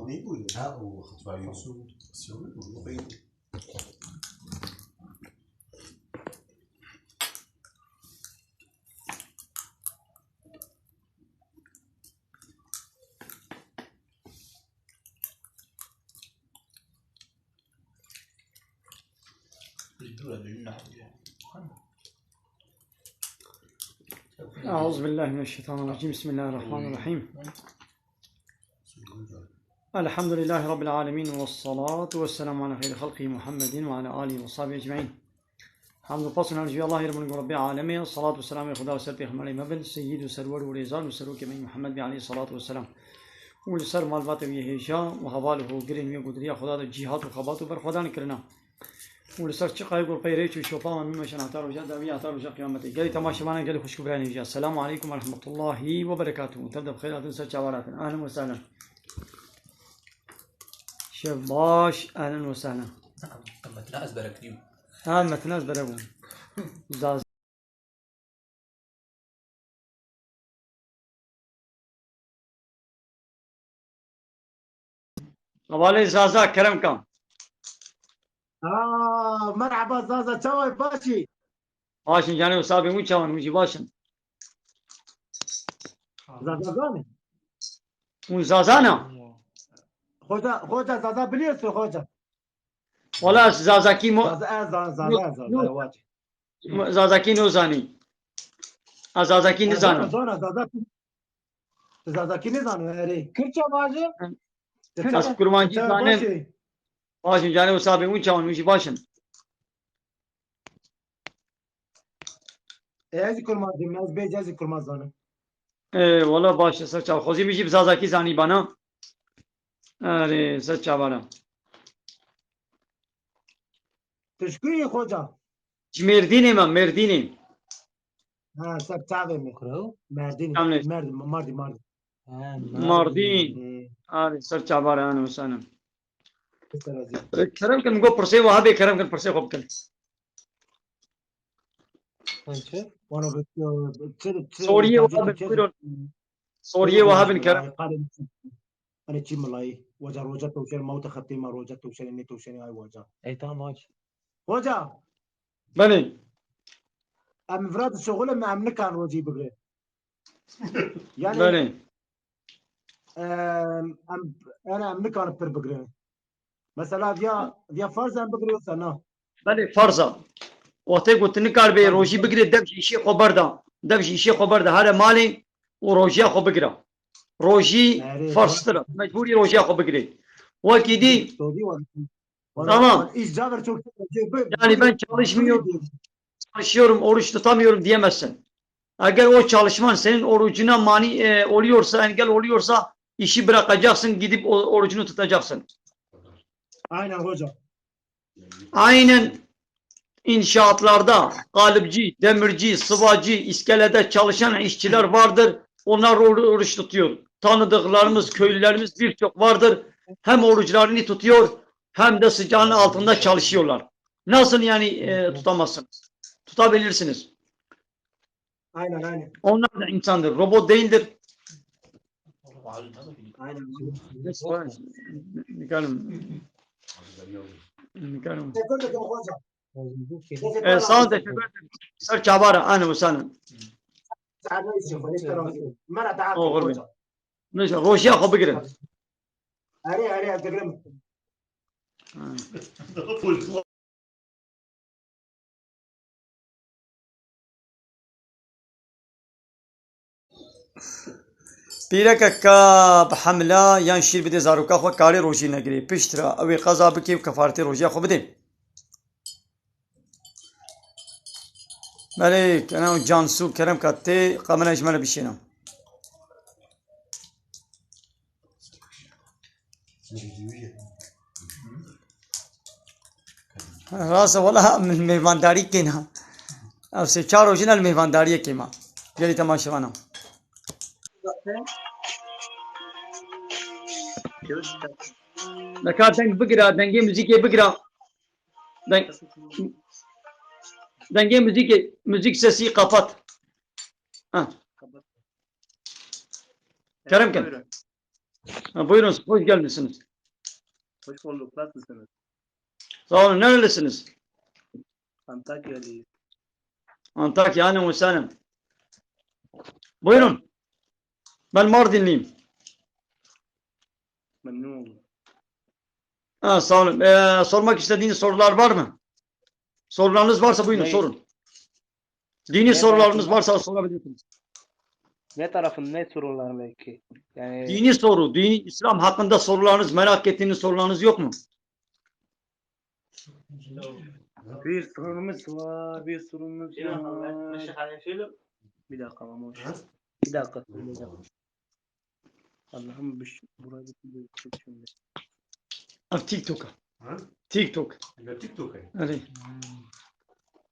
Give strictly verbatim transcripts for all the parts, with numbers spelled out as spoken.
Neyi buyurun? Ha, o hatırlıyorum. Su, su, أعوذ بالله من الشيطان الرجيم. بسم الله الرحمن الرحيم. الحمد لله رب العالمين، والصلاة والسلام على خير خلقه محمد وعلى آله وصحبه أجمعين. Hamd û spas û nirxê ji Allahê re bin ku Rebbê alemê, selat û selamê Xuda li ser pêxemberê me bin, seyyid û serwer û rêzan û serokê me Muhammed bê aleyhî selatu wesselam. Û li ser malbatê wî hêja û heval û hogirên wî ku di riya Xuda de cîhat û xebat û berxwedan kirina. Û li ser çiqayê ku pey rêç û şopa me bimîşin heta roja dawî, heta roja qiyametê. Gelî temaşevanan, gelî xwişk û birayên hêja. Selamu aleykum ve rahmetullahi ve berekatuhu. Tev de bi xêr hatin ser çavara hatin. Ehlen ve sehlen. Şev baş, ehlen ve sehlen. Em metna ez berekdîm. Ha, metna ez berebûm. Zaz. Hevalê Zaza, kerem ka. Aa, merhaba Zaza, çawa, baş î? Baş in canê, û sabê hûn çawan, hûn jî baş in. Zaza zanî? Hûn Zaza ne? Xoca, xoca Zaza biliyorsun xoca. Wala ez Zazakî mo-, Zaza, ez Zaza, Zaza, no, Zaza, no. Wacî. Zazakî nozanî. Ez Zazakî nizanî. Zana, zana, Zazakî. Zazakî nizanî, erê. Kürtçe bacı. Kürtçe. Ez kurmancî zanim. Baş in canê, û sabê hûn çawan, hûn jî baş in. E, ez kurmancî, ez bêje, ez kurmanc zanim. E, wala baş e, ser çav. Xwezî min jî bi Zazakî zanî bana. Erê, ser çavara. Tu ji ku yî xoca? Ji Mêrdînê me, Mêrdînê. Ha, ser çavê me. Kuro? Merdînê. Yanlış. Merdîn, Mardî, Mardî. Ha, Mardîn. Mardîn. Hmm. Erê, ser çavara, ehlen we sehlen. Ser azî. E, kerem kin, min got pirsê we hebe, kerem kin, pirsê xwe bikin. Çi? Wano bi, çi, çi, Soriyê çi, we hebin, çi, buyurun. Soriyê we hebin, kerem. Hani çi milayî? Waca roja tewşenê, mewte xetê me roja tewşenê, nê tewşenê ay waca. Ey, tamam, aç. Hoca. Belê. Em vira dişixulin me, em nikan rojî bigrin. Yani, Belê. Em, em, yani em nikan pir bigrin. Mesela viya, viya farz em bigrin yoksa na? Belê, farz e. Wextê ku tu nikar bê rojî bigirê, dev ji îşê xwe berda. Dev ji îşê xwe berda. Here malê û rojiya xwe bigira. Rojî Erê, farztir e. Mecbûrî rojiya xwe bigirê. Wekî dî. Sorry, wala, wala, Tamam. Wala, iş caver çok Yani ben çalışmıyorum, çalışıyorum, oruç tutamıyorum diyemezsin. Eğer o çalışman senin orucuna mani, e, oluyorsa, engel oluyorsa işi bırakacaksın, gidip o, orucunu tutacaksın. Aynen hocam. Aynen inşaatlarda kalıpçı, demirci, sıvacı, iskelede çalışan işçiler vardır. Onlar oru-, oruç tutuyor. Tanıdıklarımız, köylülerimiz birçok vardır. Hem oruçlarını tutuyor, hem de sıcağın altında çalışıyorlar. Nasıl yani, e, tutamazsınız? Tutabilirsiniz. Aynen, aynen. Onlar da insandır, robot değildir. Aynen. Neyse, bakalım. Bakalım. Teşekkür ederim hocam. Teşekkür ederim. Ee, sağ olun, teşekkür ederim. Ser çavara, ahlen ve sahlen. Sağ olun, teşekkür ederim. Merhaba, Oğur Bey. Hocam. Neyse, rojiya xwe bigirin. Erê, erê, ez digirim. Ha. Pîreke ka bi hemla yan şîr bidê zaroka xwe, karê rojî negirê. Piştre ew ê qeza bikê û kefaretê rojiya xwe bidê. Belê, kena û Cansu kerem ka tê, kamera ji me re bişêne. Rast e, wela min mêvandarî kêna. Ev sê çar rojî ne li mêvandariyê kêma. Gelî temaşevana. Neka deng bigira, dengê muzîkê bigira. Deng, dengê muzîkê, müzik sesi kapat. Ha. Kerem kin. Buyurun. Ha, buyurun, hoş gelmişsiniz. Hoş bulduk, nasılsınız? Sağ olun, nerelisiniz? Antakyalıyız. Antakya, ahlen ve sahlen. Buyurun. Ben Mardinliyim. Memnun oldum. Ha, sağ olun. Ee, sormak istediğiniz sorular var mı? Sorularınız varsa buyurun, sorun. Dini sorularınız varsa sorabilirsiniz. Ne tarafın, ne sorular belki? Yani dini soru, dini İslam hakkında sorularınız, merak ettiğiniz sorularınız yok mu? Bir sorumuz var, bir sorumuz var. Bir dakika, Mamoş. Bir dakika, söyleyeceğim. Allah'ım, bir şey, burayı bir şey şimdi. Ev TikTok. Ha? TikTok. Öyle.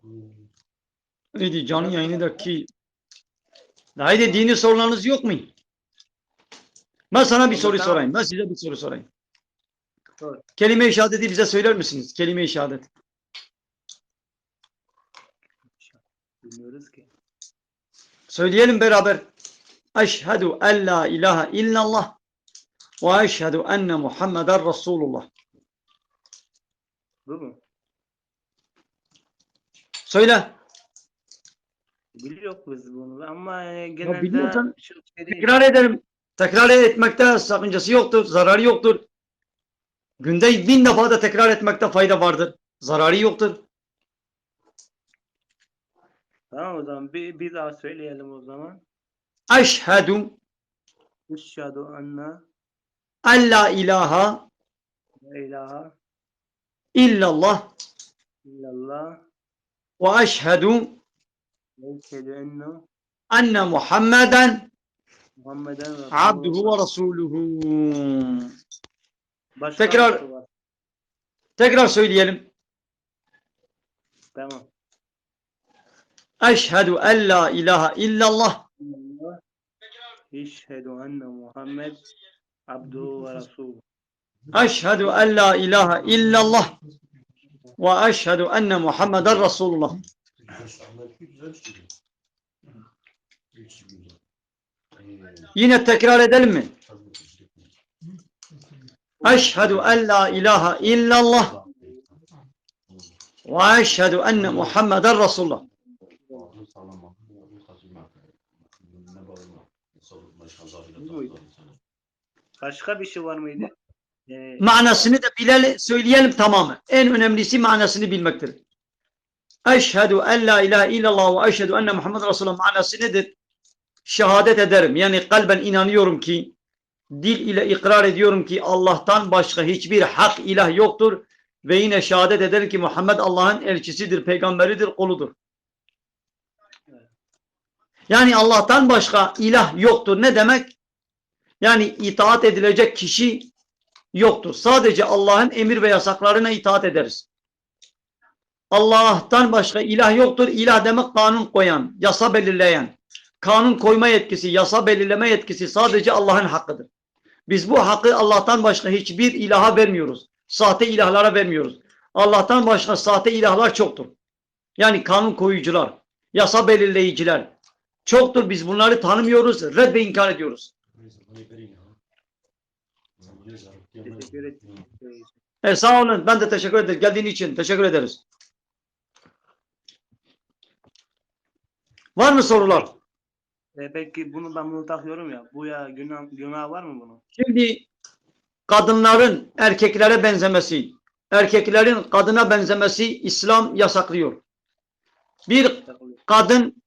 Hmm. Öyle değil, canlı yayını da ki. Daha iyi de dini sorularınız yok mu? Ben sana bir soru sorayım. Ben size bir soru sorayım. Sor. Kelime-i şehadeti bize söyler misiniz? Kelime-i şehadet. Bilmiyoruz ki. Söyleyelim beraber. Eşhedü en la ilahe illallah ve eşhedü enne Muhammeden Resulullah. Bu mu? Söyle. Biliyoruz biz bunu ama, e, genelde biliyorsan çok şey değil. Tekrar ederim. Tekrar etmekte sakıncası yoktur, zararı yoktur. Günde bin defa da tekrar etmekte fayda vardır. Zararı yoktur. Tamam, o zaman bir, bir daha söyleyelim o zaman. Eşhedü Eşhedü enne en la ilahe la ilahe illallah illallah ve eşhedü ve eşhedü enne enne Muhammeden Muhammeden Resulullah. Abduhu ve resuluhu. Başka tekrar, bir şey var. Tekrar söyleyelim. Tamam. Eşhedü en la ilahe illallah. Eşhedü enne Muhammed abduhu ve resuluhu. Eşhedü en la ilahe illallah ve eşhedü enne Muhammeden Resulullah. Yine tekrar edelim mi? Eşhedü en la ilahe illallah ve eşhedü enne Muhammeden Resulullah. Başka bir şey var mıydı? Ee, manasını da bilelim, söyleyelim tamamı. En önemlisi manasını bilmektir. Eşhedü en la ilahe illallah ve eşhedü enne Muhammed Resulullah manası nedir? Şehadet ederim. Yani kalben inanıyorum ki, dil ile ikrar ediyorum ki Allah'tan başka hiçbir hak ilah yoktur. Ve yine şehadet ederim ki Muhammed Allah'ın elçisidir, peygamberidir, kuludur. Yani Allah'tan başka ilah yoktur. Ne demek? Yani itaat edilecek kişi yoktur. Sadece Allah'ın emir ve yasaklarına itaat ederiz. Allah'tan başka ilah yoktur. İlah demek kanun koyan, yasa belirleyen. Kanun koyma yetkisi, yasa belirleme yetkisi sadece Allah'ın hakkıdır. Biz bu hakkı Allah'tan başka hiçbir ilaha vermiyoruz. Sahte ilahlara vermiyoruz. Allah'tan başka sahte ilahlar çoktur. Yani kanun koyucular, yasa belirleyiciler çoktur. Biz bunları tanımıyoruz, red ve inkar ediyoruz. Teşekkür ederim. E, sağ olun. Ben de teşekkür ederim. Geldiğin için teşekkür ederiz. Var mı sorular? E, peki bunu ben bunu takıyorum ya. Bu ya günah, günah var mı bunun? Şimdi kadınların erkeklere benzemesi, erkeklerin kadına benzemesi İslam yasaklıyor. Bir kadın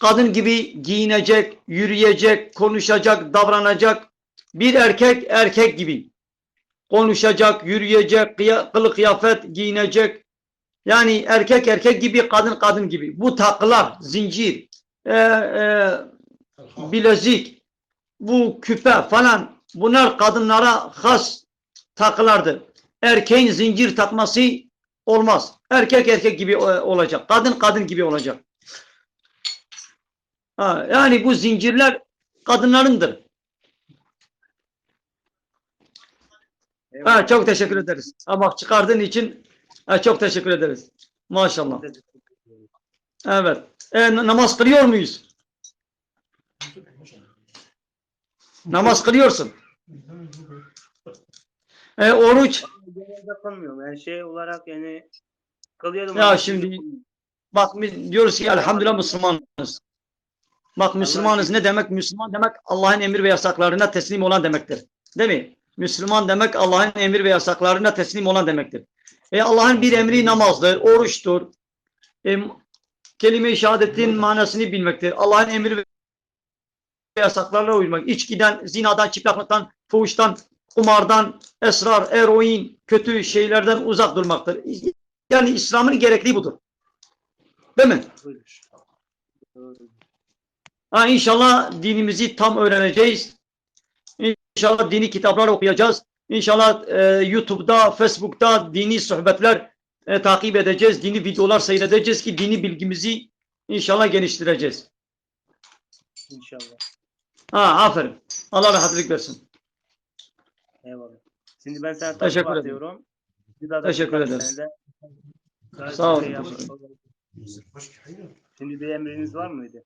kadın gibi giyinecek, yürüyecek, konuşacak, davranacak. Bir erkek erkek gibi konuşacak, yürüyecek, kıya- kılık kıyafet giyinecek. Yani erkek erkek gibi, kadın kadın gibi. Bu takılar, zincir, e, e, bilezik, bu küpe falan, bunlar kadınlara has takılardır. Erkeğin zincir takması olmaz. Erkek erkek gibi, e, olacak. Kadın kadın gibi olacak. Ha, yani bu zincirler kadınlarındır. Ha, çok teşekkür ederiz. Ha, bak, çıkardığın için, ha, çok teşekkür ederiz. Maşallah. Evet. E, na- namaz kılıyor muyuz? Namaz kılıyorsun. E, oruç. Genelde kılmıyorum. Yani şey olarak yani kılıyordum Ya ama şimdi şimdi kılmıyorum. Bak, biz diyoruz ki elhamdülillah Müslümanız. Bak, Müslümanız ne demek? Müslüman demek Allah'ın emir ve yasaklarına teslim olan demektir. Değil mi? Müslüman demek Allah'ın emir ve yasaklarına teslim olan demektir. E, Allah'ın bir emri namazdır, oruçtur. E, kelime-i şehadetin manasını bilmektir. Allah'ın emir ve yasaklarına uymak. İçkiden, zinadan, çıplaklıktan, fuhuştan, kumardan, esrar, eroin, kötü şeylerden uzak durmaktır. Yani İslam'ın gerektiği budur. Değil mi? Ha, inşallah dinimizi tam öğreneceğiz. İnşallah dini kitaplar okuyacağız. İnşallah, e, YouTube'da, Facebook'ta dini sohbetler, e, takip edeceğiz. Dini videolar seyredeceğiz ki dini bilgimizi inşallah geliştireceğiz. İnşallah. Ha, aferin. Allah rahatlık versin. Eyvallah. Şimdi ben sana taş Teşekkür ederim. atıyorum. Bir daha da Teşekkür çıkar ederiz. sen de. Sağ olun. Şey yap- Şimdi bir emriniz var mıydı?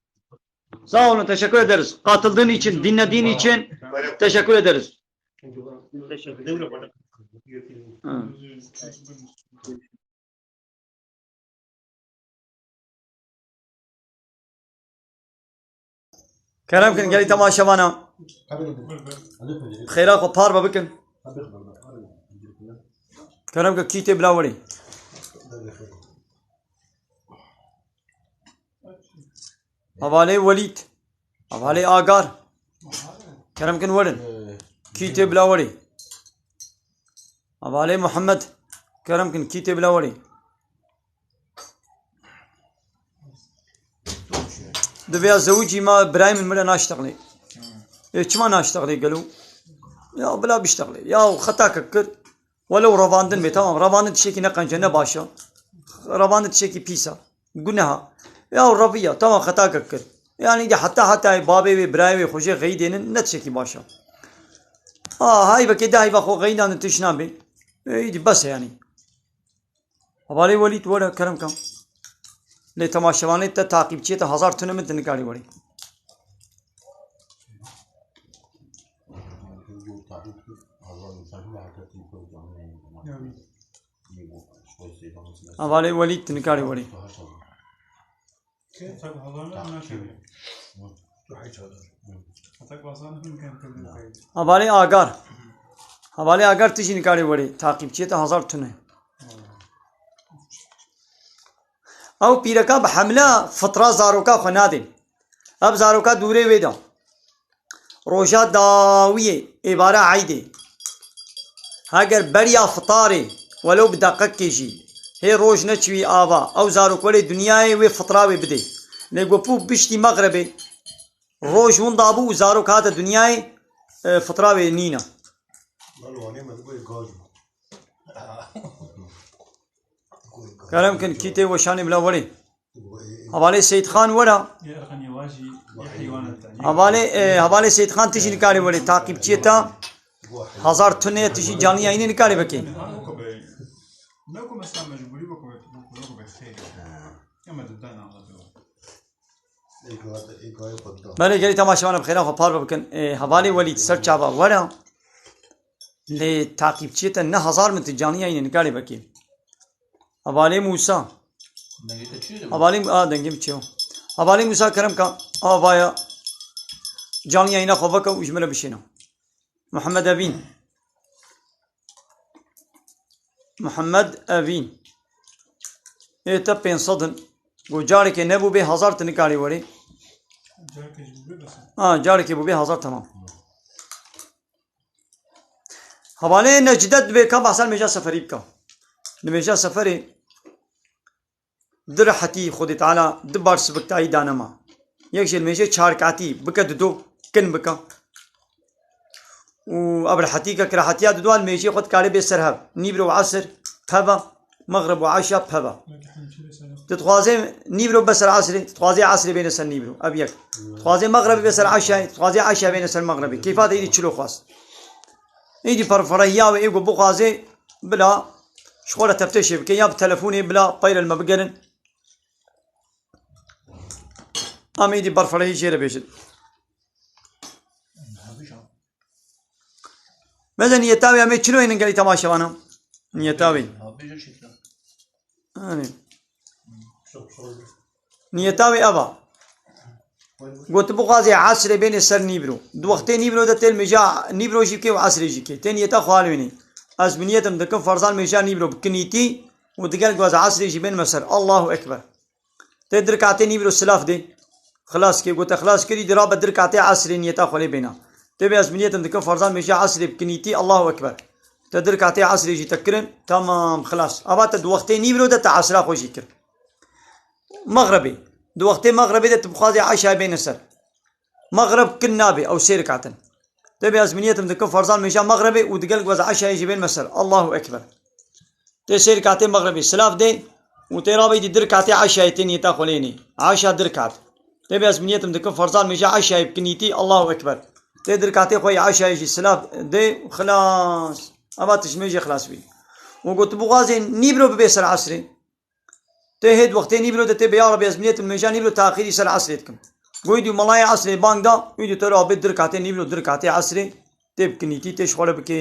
Sağ olun, teşekkür ederiz. Katıldığın için, dinlediğin için teşekkür ederiz. Biz teşekkür ederiz. Hı. Kerem kin gelî temaşevana. Xêra xwe parve bikin. Kerem kin kî tê bila werî. Hevalê Welîd. Hevalê Agar. Kerem kin werin. Kî tê bila werî. Hevalê Muhammed. Kerem kin kî tê bila werî. Divêya zewicî ma birayê min mire naştexlê. Ê, çima naştexlê gelo? Ya bila biştexlê. Ya xetake kir. Welew revandin bê, tamam, revandin tiştekî ne qenc e, ne baş e. Revandin tiştekî pîs e. Guneha. Ya reviya, tamam, xetake kir. Yani de heta heta babê wê, birayê wê, xwe jê xeyîdênin, ne tiştekî baş e. A, hayvekê de hayva xwe xeyîdandin tişt nabê. Ê, îdî bes e yani. Hevalê Welîd were kerem ke. Lê temaşevanê te, taqîbçiyê te hezar tune min tu nikarî werî. Hevalê Welîd tu nikarî werî. Hevalê Agar. Hevalê Agar tu jî nikarî werî. Taqîbçiyê te hezar tune. Ew pîreka bi hemle fitra zaroka xwe nadê. Ev zaroka dûrê wê de. Roja dawiyê êvara eydê. Heger beriya fitarê, welew bi deqekê jî, hê roj neçiwî ava, ew zarok welê dinyayê wê fitra wê bidê. Lê gopû biştî mexrebê, roj winda bû û zarok hate dinyayê, e, fitra wê nîne. Kerem kin, kî tê weşanê bila werê. Hevalê Seyîd Xan wera. Hevalê, e, hevalê Seyîd Xan tijî nikarê werê. Taqîbçiyê ta hezar tune ye, tijî canlı yayınê nikarê vekê. Belê gelî temaşevana bi xêra xwe parve bikin. E, hevalê Welîd ser çava wera. Lê taqîbçiyê te ne hezar min tu canlı yayınê nikarê vekê. Hevalê Mûsa. Dengê te çi ye? Hevalê, a, dengê min çi ye? Hevalê Mûsa kerem ka, avaya canlı yayına xwe veke û ji min re bişêne. Muhammed Evîn. Muhammed Evîn. Ê te pênc sed in. Go carekê nebû bê hezar tu nikarî werê. Carekê ji bû bê bes e. Ha, carekê bû bê hezar, tamam. Hevalê Necdet dibê ka behsa nimêja seferî bika. Nimêja seferê di rehetî Xwedê Teala di bar sibiktayî dane ma. Yek jê nimêje çar katî bike dido, kin bike. Û ev rehetî ke, rehetiya dido nimêjê xwe dikarê bê ser hev. Nîvro û esir peva. Mexrib û eşa peva. Belkî hemî çi bê ser. Tu dixwazê nîvro be ser esrê, tu dixwazê esrê bêne ser nîvro. Ev yek. Tu dixwazê mexrebê be ser eşayê, tu dixwazê eşa bêne ser mexrebê. Keyfa te êdî çilo xwaz. Êdî perferehiya wê ê ku bixwazê bila ji xwe re tefteşê bike ya bi telefonê bila peyre li me bigerin. Em êdî berferehî jê re bêjin. Meze niyeta wê em ê çilo ênin gelî temaşevana. Niyeta wê. Anî. Niyeta wê ev a. Got tu bixwazê esrê bêne ser nîvro. Di wextê nîvro de tê li mêja nîvro jî bikê û esrê jî bikê. Tê niyeta xwe halwênê. Ez bi niyetim dikim ferzan mêja nîvro bi kinîtî û digel ku ez esrê jî bênime ser. Allahu Ekber. Tê di rikatê nîvro silav dê. Xilas kê, gote xilas kirî, di rabe di rikatê esrê niyeta xwe lê bêna. Tê bê ez bi niyetim dikim ferzan mêja esrê bi kinîtî, Allahu Ekber. Te di rikatê esrê jî te kirin, tamam, xilas. Ava te di wextê nîvro de te esra xwe jî kir. Mexrebê. Di wextê mexrebê de tu bixwazê eşayê bêne ser. Mexreb kin nabe, ew sê rikat in. Tê bê ez bi niyetim dikim ferzan mêja mexrebê û digel ku ez eşayê jî bênime ser. Allahu Ekber. Tê sê rikatê mexrebê silav dê û tê rabê dî di rikatê eşayê tê niyeta xwe lê nê. Eşa di rikat. Tê bê ez bi niyetim dikim ferzan mêja eşayê bi kinîtî, Allahu Ekber. Tê di rikatê xwe yê eşayê jî silav dê û xilas. Ava tişt mêjê xilas bî. Û got tu bixwazê nîvro bibê ser esrê. Tê hêt wextê nîvro de tê bê ya Rebî ez bi niyetim mêja nîvro taxîrî ser esrê dikim. Goy dî melayê esrê bang da, wî dî te rabê di rikatê nîvro di rikatê esrê tê bi kinîtî tê ji xwe re bikê.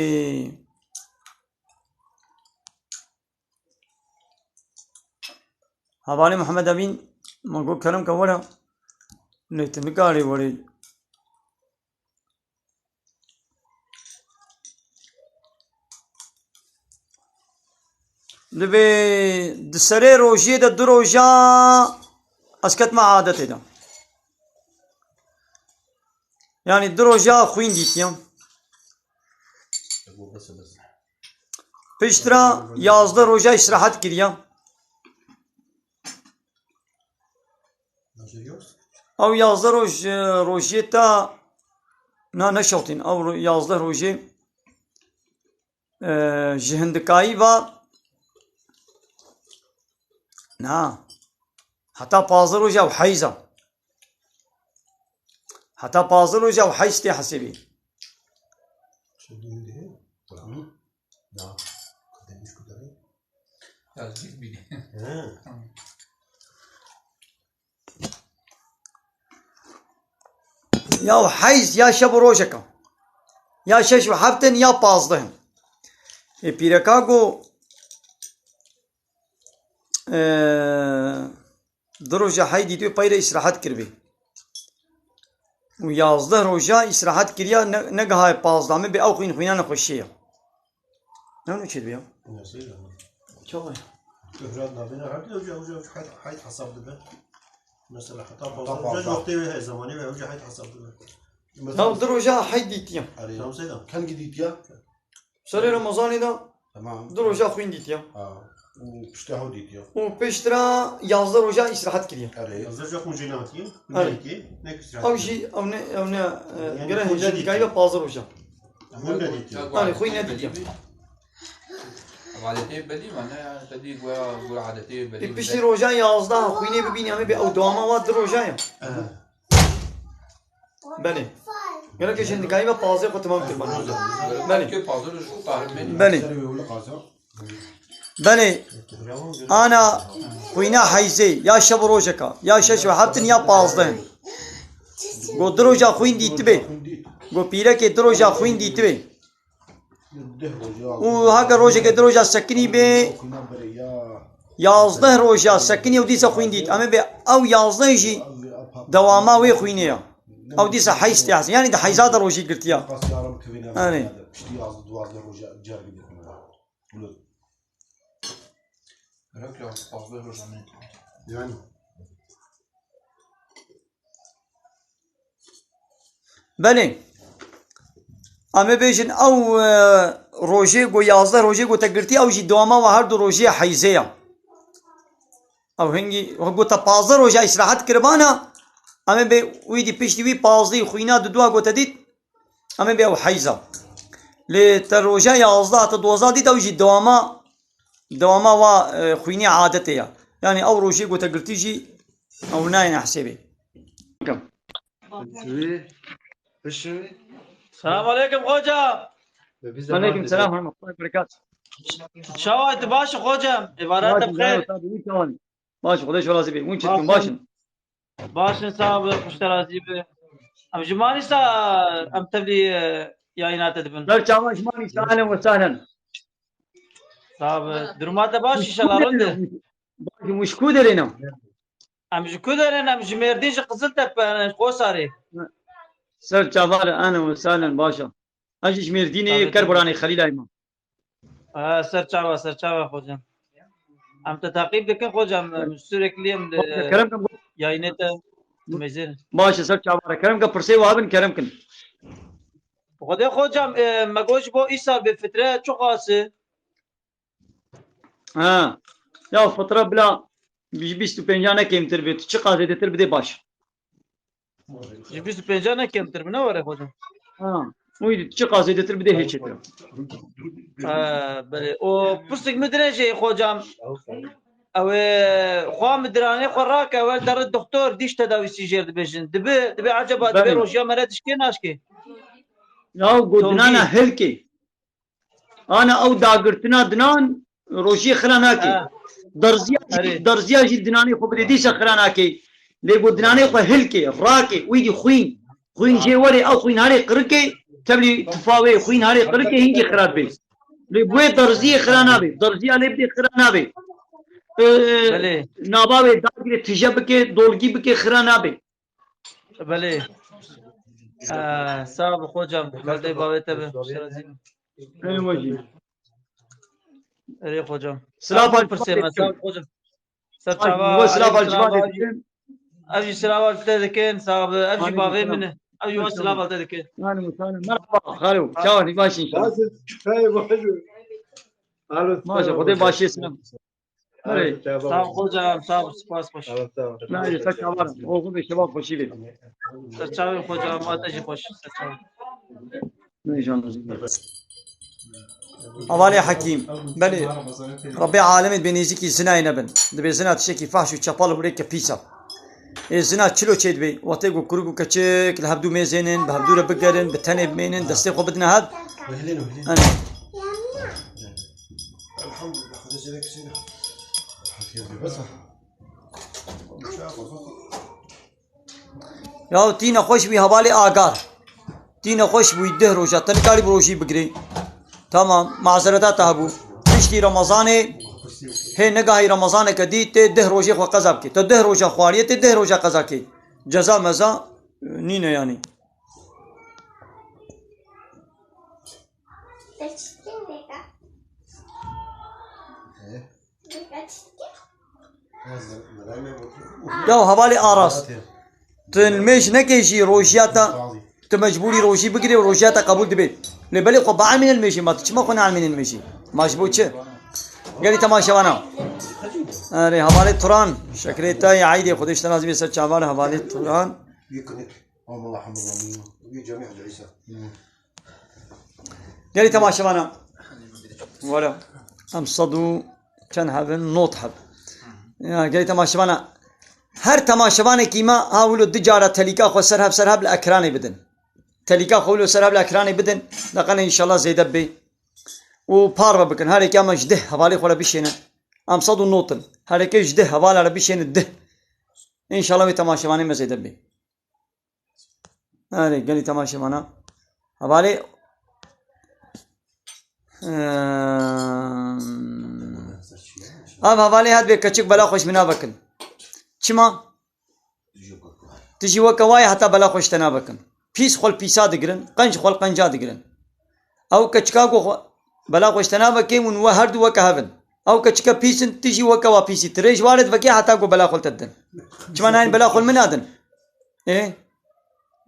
Hevalê Mihemed Emîn, me got kerem ke were, lê tu nikarî werî. Divê di serê rojiyê de du roja ez ketime adetê de. Yanî du roja xwîn dîtiye. Piştre yazdeh roja îstirahat kiriye. Ew yazdeh roj, rojiyê te na neşewtîn. Ew ro-, yazdeh rojê, e, ji hindikayî ve na. Heta pazdeh roja ew heyz e. Heta pazdeh roja ew heyz tê hesêbê. Şeklinde. Tamam. Ya. Demiş kudarı. Ya, siz bilin. He. Tamam. Ya heyz ya şev û rojek e. Ya şeş û heft in ya pazdeh in. Ê pîreka got, e, du roja heyd dîtibê pey re îstirahat kiribê. Û yazdeh roja îstirahat kiriya, ne, negihaye pazdeh, me bê ew xwîn xwîna nexweşiyê ye. Ne wilo çêdibe ya? Nasıl ama? Çawa ya? Ihrat nabêne her de hoca, hoca, hoca hayd, hayd hesab dibe. Mesela heta Heta pazdeh, pazdeh. Hoca wextê wê he, zamanê wê hoca hayd hesab dibe. Mesela Ya du roja heyd dîtiye. Arê. Tamam Seyda. Kengî dîtiye? Serê Remezanê de Tamam. du roja xwîn dîtiye. Ha. Û piştî hew dîtiye. Û piştre yazdeh roja îstirahat kiriye. Erê. Yazdeh roja xwîn jê nehatiye. Erê. Nehatiye. Ne kis Ew jî, ew ne, ew ne, e, Yani gere xwîn hêja nedîtiye. dikayî ve pazdeh roja. Xwîn nedîtiye. Erê, xwîn nedîtiye. Adetê belî me, ne, te dî goya, goya adetê belî Ê me. piştî roja yazdeh xwînê bibînî, em ê bê ew dewama wa du roja ye. Eh. Belê. Gerek ji hindikayî ve pazê xwe temam kir bana. Belê. Belê. Belê. Ana xwîna heyzê ya şev û rojeka, ya şeş û heft in ya pazdeh in. Got du roja xwîn dîtibê. Got pîrekê du roja xwîn dîtibê. Û heke rojekê du roja sekinî bê, yazdeh roja sekinî û dîsa xwîn dît. Em ê bê ew yazdeh jî dewama wê xwînê ya. Ew dîsa heyz tê hesê. Yanî di heyza de rojî girtiya. Erê. Gerek ya pazdeh roja min. Yani. Belê. Em ê bêjin ew, e, rojê ku yazdeh rojê ku te girtiye, ew jî dewama we her du rojê heyzê ye. Ew hingî, ku te pazdeh roja îstirahat kiribana, em ê bê wî dî piştî wî pazdeh xwîna du dua ku te dît, em ê bê ew heyza. Lê te roja yazdeh te dozdeh dît, ew jî dewama, dewama wa, e, xwînê adetê ye. Yanî ew rojê ku te girtî jî ew nayêne hesêbê. Selam aleyküm hoca. Aleyküm selam, rahmetullah, berekat. Çawa tu baş hoca? Êvara te bixêr. Baş, Xwedê ji we razî be. Hûn çi dikin, baş in? Baş in, sağ be, xweş te razî be. Em ji manî sa, em tevlî, e, yayîna te dibin. Ser çava ji manî sahlen ve sahlen. Sağ ol. Duruma te baş inşallah, rinde. Baş, ji ku derê ne? Em ji ku derê ne? Em ji Mêrdîn, ji Qiziltepe ne, ji Qosarê. Ser çava re, ahlen ve sahlen, baş e. Ez jî ji Mêrdînê, Kerboranê, Xelîlayê me. Ha, ser çava, ser çava xocam. Em te taqîb dikin xocam, em sürekli em li Kerem kin, yayînê te dimêzin. Baş e, ser çava re. Kerem kin, pirsê we hebin, kerem kin. Xwedê xocam, e, me got ji bo îsal bê fitre çi qas e? Ha. Ya fitre bila ji bîst û pênca ne kêmtir bê. Tu çiqas zêdetir bidê baş. Ji bîst û pênca ne kêmtir bi, ne were xocam? Ha. Wî çiqas zêdetir bidê hê çêtir. Ha, belê. O pistik min dirêj e xocam. Ew ê xwe min diranê xwe rake, ew ê derin doktor, dîş tedawîsî jêr dibêjin. Dibi, dibi eceba, dibi Belê. Rojiya me re dişkê naşkê? Ya got dinana hilkê. Ana ew dagirtina dinan rojiyê xira nake. Ha. Derziya jî, Erê. Derziya jî dinanê xwe bidê dîsa xira nake. Lê got dinanê xwe hilke, rake, wî dî xwîn. Xwîn jê were, ew xwîn harê qirikê, tevlî tifa wê, xwîn harê qirikê hingî xira dibe. Lê bi wê derziyê xira nabe. Derziya lê bidê xira nabe. Ee, Belê. Nava wê dagirê tije bike, dolgî bike xira nabe. Belê. Ee, sağ ol hocam. Berdê bavê te be. Şirazî. Ey wajî. Erê hocam. Silav Ev al pirsê me, sağ ol hocam. Ser çava, silav al civanê dikim. Ev jî silav al te dikin, sağ ol. Ev jî bavê min e. Ev jî silav al te dikin. Merhaba, xalo. Çawa, baş inşallah. Nasıl? Hey, baş. Alo, Maşa, Xwedê başê silav. Erê. Sağ ol hocam, sağ ol, spas, baş. Tamam, tamam. Na, ye, ser çavan. Oxu be şeva xweşî be. Ser çavê hocam, ma te jî xweş, ser çavê. Ne, canım. Hevalê Hekîm, belê, Rebbê alemê dibê nêzîkî zinayê nebin. Dibê zina tiştekî fahş û çepal û rêke pîs e. Ê zina çilo çêdibê, wextê ku kurik û keçik li hevdû mêzênin, bi hevdû re bigerin, bi tenê bimênin, destê xwe bidine hev. Wehilin, wehilin. Enê. Elhamdulillah, Xwedê zêde kesî ne. Ya tî nexweş bûyî hevalê Agar. Tî nexweş bûyî deh roja, te nikarî bi rojî bigirê. Tamam, mazereta te hebû. Piştî Remezanê, hê negahî Remezaneke dî tê deh rojê xwe qeza bikê. Te deh roja xwariye, tê deh roja qeza kê. Ceza meza, e, nîne yanî. Ya hevalê Aras. Tu nimêj nekê jî rojiya te, tu mecbûrî rojî bigirê û rojiya te qebûl dibe. Lê belê xwe bielmîne nimêjê, ma tu çima xwe neelmîne nimêjê? Ma ji bo çi? Gelî temaşevana. Erê, hevalê Turan, şekerê te yê eydê, Xwedê ji te razî be, ser çavan hevalê Turan. Gelî temaşevana. Were. Em sed û çend hebin? Not heb. Ya, gelî temaşevana. Her temaşevanekî me ha wilo du cara telîka xwe ser hev, ser hev li ekranê bidin. Telîka xwe wilo ser hev li ekranê bidin. Deqene înşallah zêde bê. Û parve bikin. Her yekê me ji deh hevalê xwe re bişêne. Em sed û not in. Her yekê ji deh hevala re bişêne deh. Înşallah wê temaşevanê me zêde bê. Erê, gelî temaşevana. Hevalê, eee, ev hevalê hat bê keçik bela xwe ji min navekin. Çima? Tu jî weke wa yî heta bela xwe ji te navekin. Pîs xwe li pîsa digirin, qenc xwe li qenca digirin. Ew keçika ku xwe, bela xwe ji te navekê, hûn we her du weke hev in. Ew keçike pîs in, tu jî weke wa pîs î. Tu rê ji wa re divekê heta ku bela xwe li te didin. Çima nayên bela xwe li min nadin? Ê?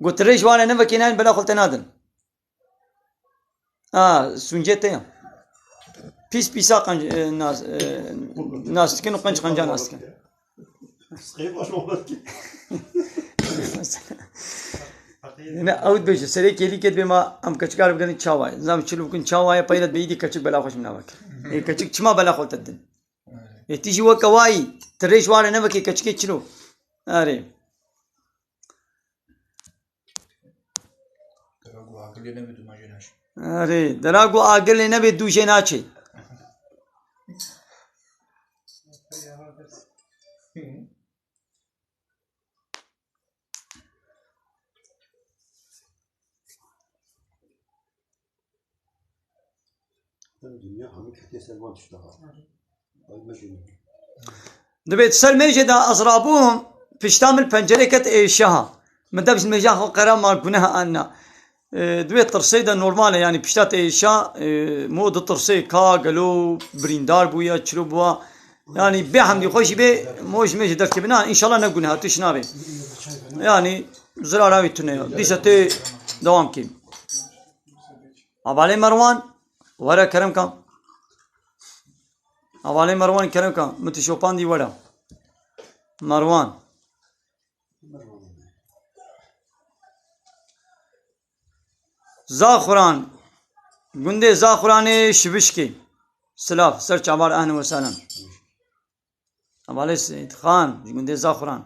Got tu rê ji wa re nevekê, nayên bela xwe li te nadin. A, sûncê te ya. Pîs pîsa qenc, e, nas, e, nas dikin û qenc qenca nas dikin. Yine ew dibêje, serê kêlîkê dibê ma em keçika re bigerin çawa ye. Nizam çilo bikin çawa ye, peyre dibê îdî keçik bela xwe ji min navek. Ê keçik çima bela xwe te didin? Ê tî jî weke wayî, tu rê ji wa re nevekê keçikê çilo. Erê. Dera ku agir lê nebe dû ma jê naçe. Erê, dera ku agir lê nebe dû jê naçe. Dinya hemû ketiye ser van tişta ha. Ay, mejî. Dibê di ser mêjê de ez rabûm, pişta min pencerê ket êşiha. Min dev ji mêja xwe qera ma guneha anna. E, dibê tirsê de normal e, yanî pişta te êşa, e, mo ditirsê ka gelo birîndar bûye, çilo bûye. Yanî bê hemdî xwe jî bê mo ji mêjê derkevin. Na, înşallah ne guneha tişt nabê. Yanî zirara wî tune ye. Dîsa tê dewam kî. Hevalê Merwan, were kerem ka. Hevalê Merwan kerem ka. Min tu şopandî were. Merwan. Zaxuran. Gundê Zaxuranê Şivişkê. Silav, ser çavar, ehlen we sehlen. Hevalê Seyîd Xan, ji gundê Zaxuran.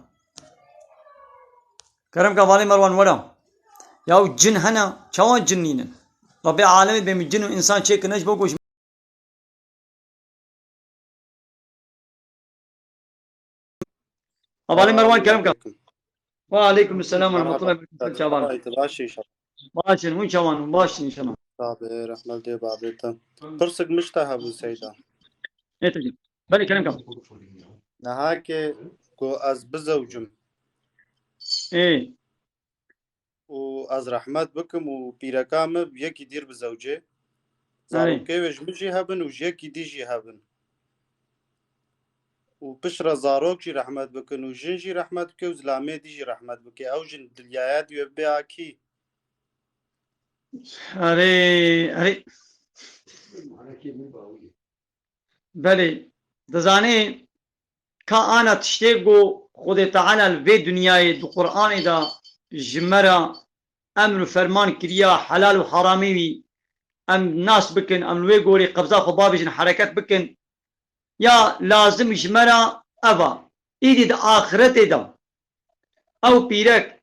Kerem ka hevalê Merwan were. Ya cin hene, çawa cin nînin? Rabbê alemê bê min cin û însan çêkirine ji bo ku ji Hevalê Merwan kerem ka. Aleyküm. Ve aleyküm selam ve rahmetullah ve berekatuhu. Çavan. Baş inşallah. Baş in, hûn çavan, baş in inşallah. Tabi, rahmet dê babê te. Pirsik mişte hebû Seyda. Evet hocam. Belê kerem ka. Niha ke ku ez bizewcim. Ê. û ez rehmet bikim û pîreka min bi yekî dîr bizewcê. Erê. Zarokê wê ji min jî hebin û ji yekî dî jî hebin. Û piştre zarok jî rehmet bikin û jin jî rehmet bike û zilamê dî jî rehmet bike. Ew jin dilyaya dî wê bê akî. Erê, erê. Belê, dizanê ka ana tiştê ku Xwedê Teala li vê dinyayê di Qur'anê de ji me re emr û ferman kiriya helal û haramê wî em nas bikin, em li wê gorî qebza xwe bavêjin, hereket bikin. Ya lazim ji me re ev a. Îdî di axiretê de ew pîrek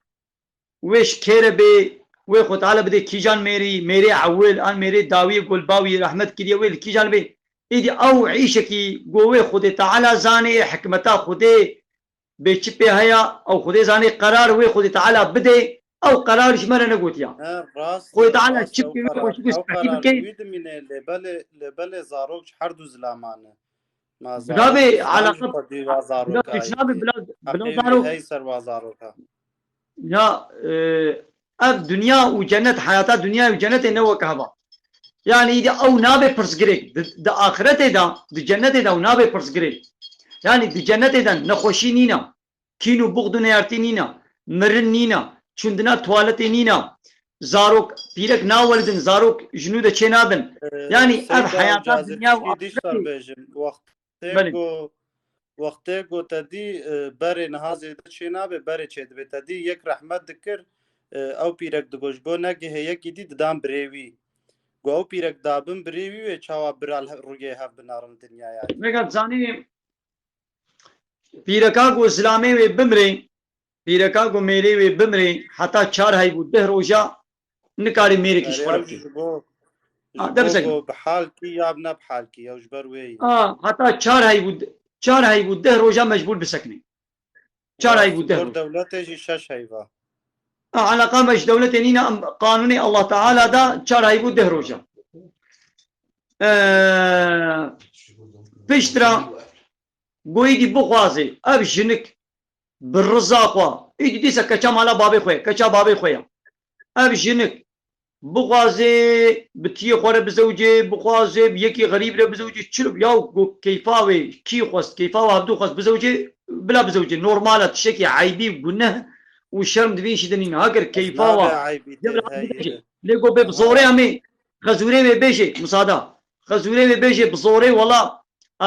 wê ji kê re bê, wê Xwedê Teala bidê kîjan mêrî, mêrê ewil an mêrê dawî, golbawî rehmet kiriye wê li kîjan bê. Îdî ew îşekî go wê Xwedê Teala zanê, hikmeta Xwedê bê çi pê heye, ew Xwedê zanê qerar wê Xwedê Teala bidê, ew qerar ji me re negotiya. He, rast Xwedê e, Teala rast çi e, ew pê wê qerar, xweşik ew qerar wî dimîne, lê belê, lê belê zarok ji her du zilaman e. Ma Bila zarok bê Îslam alaqa, jî xwedî wa bila zarokayê. Tişna bê bila, bila Heqê wî zarok. Hey ser wa zaroka. Ya, e, ev dinya û cennet, heyata dinya û cennetê ne wek heva. Yani îdî ew nabe pirsgirêk. Di, di axiretê de, di cennetê de ew nabe pirsgirêk. Yani di cennetê de nexweşî nîne. Kîn û buxd û neyartî nîne, mirin nîne, çûndina tuwaletê nîne, zarok, pîrek nawelidin, zarok ji nû de çênabin. Ee, Yanî ev Seyda heyata Cazîr dinya û Kişkî dîştar axiretê. Bêjim. Wextê Belê. Ku, wextê ku te dî, e, berê niha zêde çênabe, berê çêdibe. Te dî yek rehmet dikir, e, ew pîrek digot, ji bo negihê yekî dî didan birê wî. Ku ew pîrek dabin birê wî wê çawa bira li rûyê hev binarin dinyaya. Vega zanî Pîreka ku zilamê wê bimrê, pîreka ku mêrê wê bimrê, heta çar heyv û deh roja nikarê mêrekî ji xwe re bikê. Ji bo, Ha, ji de bo bisekine. Ku bi hal kî ya ne bi hal kî, ew ji ber wê yî. A, heta çar heyv û, çar heyv û deh roja mecbûr bisekine. Çar heyv û deh roj. Dewletê jî şeş heyva. A, eleqa me ji dewletê nîne, em qanûnê Allah Teala da çar heyv û deh roja. Ee, piştre Goyî dî bixwaze, ev jinik bi riza xwe, îdî dîsa keça mala babê xwe ye, keça babê xwe ye. Ev jinik bixwaze bi tiyê xwe re bizewce, bixwaze bi yekî xerîb re bizewce, çi ya ku keyfa wê kî xwest, keyfa wê hevdû xwest bizewce, bila bizewce. Normal e, tiştekî eybî û guneh û şerm di vî îşî de nîne. Heger keyfa wa Nabe eybî tê heye. Lê go bê bi zorê em ê xezûrê wê bêjê, musada. Xezûrê wê bêjê bi zorê wela.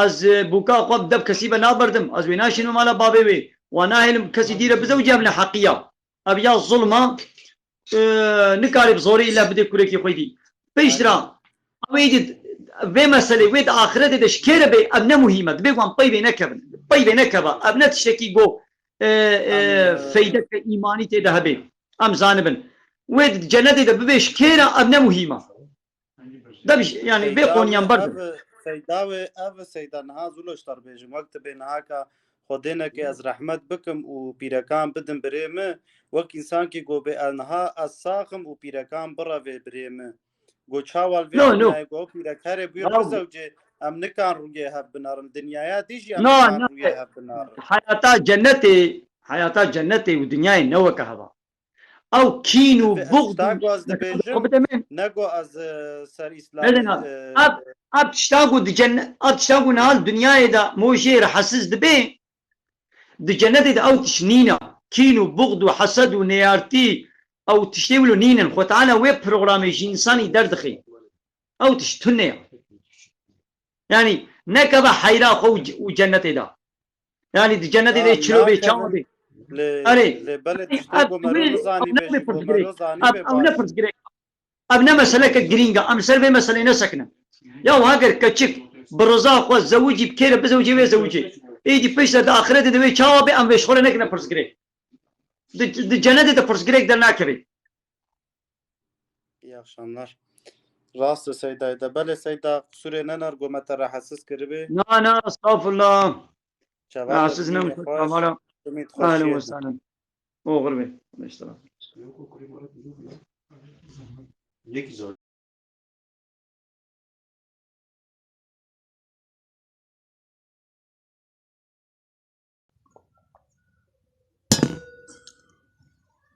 Ez, e, bûka xwe bi dev kesî ve naberdim. Ez wê naşînim mala bavê wê. Wa nahêlim kesî dî re bizewicî, ev neheqiya. Ev ya zulma, e, nikarê bi zorê îlla bidê kurekî xwedî. Piştre, ew êdî vê meselê, wê di axiretê de ji kê re bê, ev ne muhîm e. Dibê wan peyvê nekevin. Peyvê nekeve. Ev ne tiştekî go, e, e, Em, e, feydeke îmanî tê de hebe. Em zanibin. Wê di cenetê de bibê ji kê re, ev ne muhîm e. Dev, yanî vê Seyda qonyan wê berdin. Ev, Seyda wê, ev Seyda niha zû leştar bêjim. Wek tu bê niha ka Xwedê neke ez rehmet bikim û pîrekan bidin birê min. Wek însankî go bê ez niha ez sax im û pîrekan birevê birê min. Go çawa li vê No, no. dinyayê go ew pîrekerê bûye Bravo. bizewcê, em nikan rûyê hev binarin. Dinyaya dî jî em No, nikan no. rûyê hev binarin. Heyata cennetê, heyata cennetê û dinyayê ne weke heva. Ew kîn û Divê ez buxd û tişta ku ez dibêjim, Xwe bide min. ne ku ez, e, ser Îslamê, Neden abi? e, Ab, ab tişta ku di cennet, ab tişta ku niha li dinyayê de mojê rahatsiz dibe, di cennetê de ew tişt nîne. Kîn û buxd û hesed û neyartî, ew tiştê wilo nînin. Xwe Teala wê programê ji însanî derdixe. Ew tişt tune ye. Yani, nekeve heyra xwe û c-, û cennetê de. Yani, di cennetê de Ya, çilo bê, nakeve. çawa bê. Lê, Erê. lê belê Ev tiştê ku mero wê, nizanî ev bê ne ji bo pirsgirêk. mero zanî Ev, bê ev ne baş. pirsgirêk. Ev ne meseleke girîng e. Em ser vê meselê nesekinin. Ya heger keçik bi riza xwe zewicî bikêre bizewicê wê zewicê. Êdî piştre di axiretê de wê çawa bê em vê ji xwe re nekine pirsgirêk. Di, di cennetê de pirsgirêk dernakeve. İyi akşamlar. Rast e Seyda, de belê Seyda, qusûrê nenar, go me te rahatsiz kiribê. Na, na, estağfurullah. Çava Rahatsiz te, ne, Timî xweş, Tamara. Timî Ahlen xweşiyê ve din. sahlen. Oxir be. Estağfurullah. Yekî zor.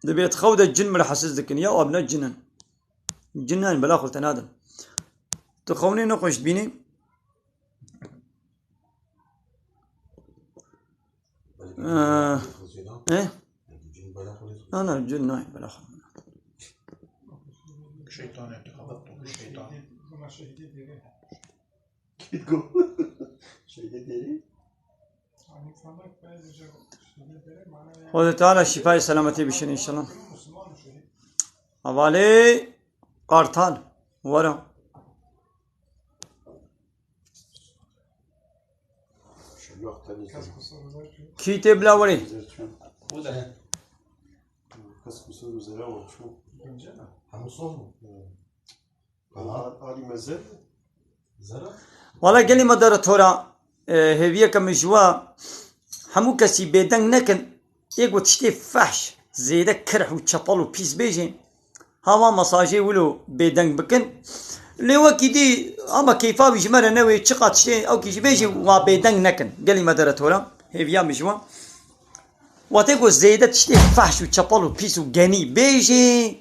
Dibê di xew de cin min rahatsiz dikin. Ya ev ne cin in. Cin nayên, bela xwe li te nadin. Tu xewnê nexweş dibînî. Ee, eh? Na, na, cin nayên, bela xwe. Şeytan etti, kapattı bu şeytan. Git go. Şeyde deri. Xwedê Teala şîfayê selametê bişin înşallah. Hevalê Qartal, were. Kî tê bila werê? Kes kusur û zere wan çû. Hemû soz mu? Alî mezin. Wala gelî moderatora, e, hêviyeke min ji we, hemû kesî bêdeng nekin, ê ku tiştê fehş, zêde kirh û çepel û pîs bêjin, ha wan mesajê wilo bêdeng bikin. Lê wekî dî, ama keyfa wî ji me re newê, çiqa tiştê ew kî jî bêjin, wa bêdeng nekin. Gelî moderatora, hêviya min ji we. Watê ku zêde tiştê fehş û çepel û pîs û genî bêjê,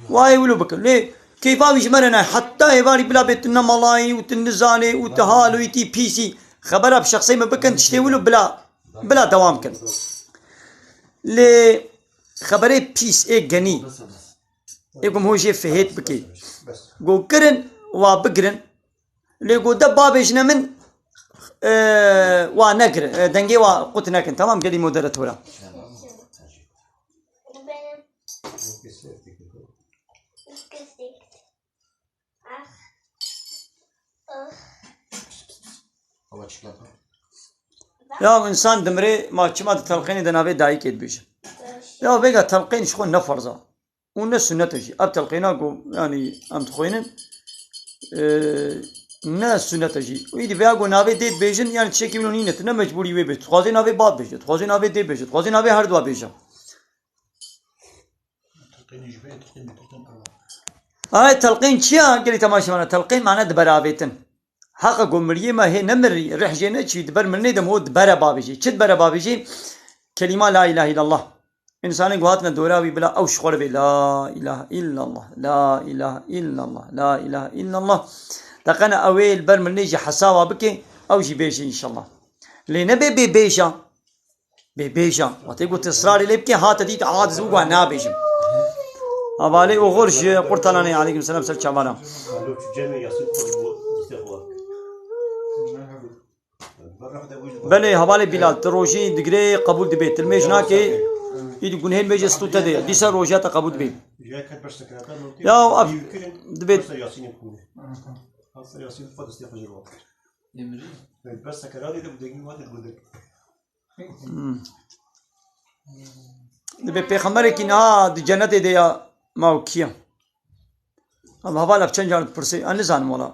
wayê wilo bikin. Lê keyfa wî ji me re ne. Heta êvarî bila bê tu nemalayî û tu nizanê û tu hal û îtî pîsî. Xebera bi şexsê me bikin, tiştê wilo bila, bila dewam kin. Lê xeberê pîs ê genî, ê ku min hûn jê fihêt bikê. Go kirin, wa bigirin. Lê go de babêjine min, e, wa negirin, e, dengê wa qut nekin. Tamam, gelî moderatora. Ya insan dimrê, ma çima di telqênê de navê dayikê dibêje? Ya vêga telqên ji xwe ne ferz e. Û ne sunnet e jî. Ev telqêna ku, yanî, em dixwînin, e, ne sunnet e jî. Û îdî vêya ku navê dê dibêjin, yanî tiştekî wilo nîne, tu ne mecbûrî wê bêjî. Dixwazê navê bab bêje, dixwazê navê dê bêje, dixwazê navê her dua bêje. Ay, telqîn çi ya? Gelî temaşevana, telqîn mane diberavêtin. Heqa ku miriyê me hê nemirî, rih jê neçî, di ber mirinê de ho dibere bavêjî. Çi dibere bavêjî? Kelîma la ilahe illallah. Însanê ku hatine dora wî bila ew ji xwe re bê, la ilahe illallah, la ilahe illallah, la ilahe illallah. De qene ew ê li ber mirinê jî hesaba bike, ew jî bêje înşallah. Lê nebe bê bêja. Bê bêja. Watê ku tu israrê lê bikê, hate dît, a, diz û gwa nabêjim. Hevalê Oxor ji Qurtalanê, aleykum selam, ser çavana. Belê, hevalê Bilal, tu rojî digirê qebûl dibê. Tu limêj nakê, îdî gunhê limêjê stû te dê. Dîsa rojiya te qebûl dibê. Ya, ev dibê. Hmm. Dibê pêxemberekî niha di cenetê de ya, ma û kî ye? Em heval ev çend car dipirsê? Ez nizanim wala.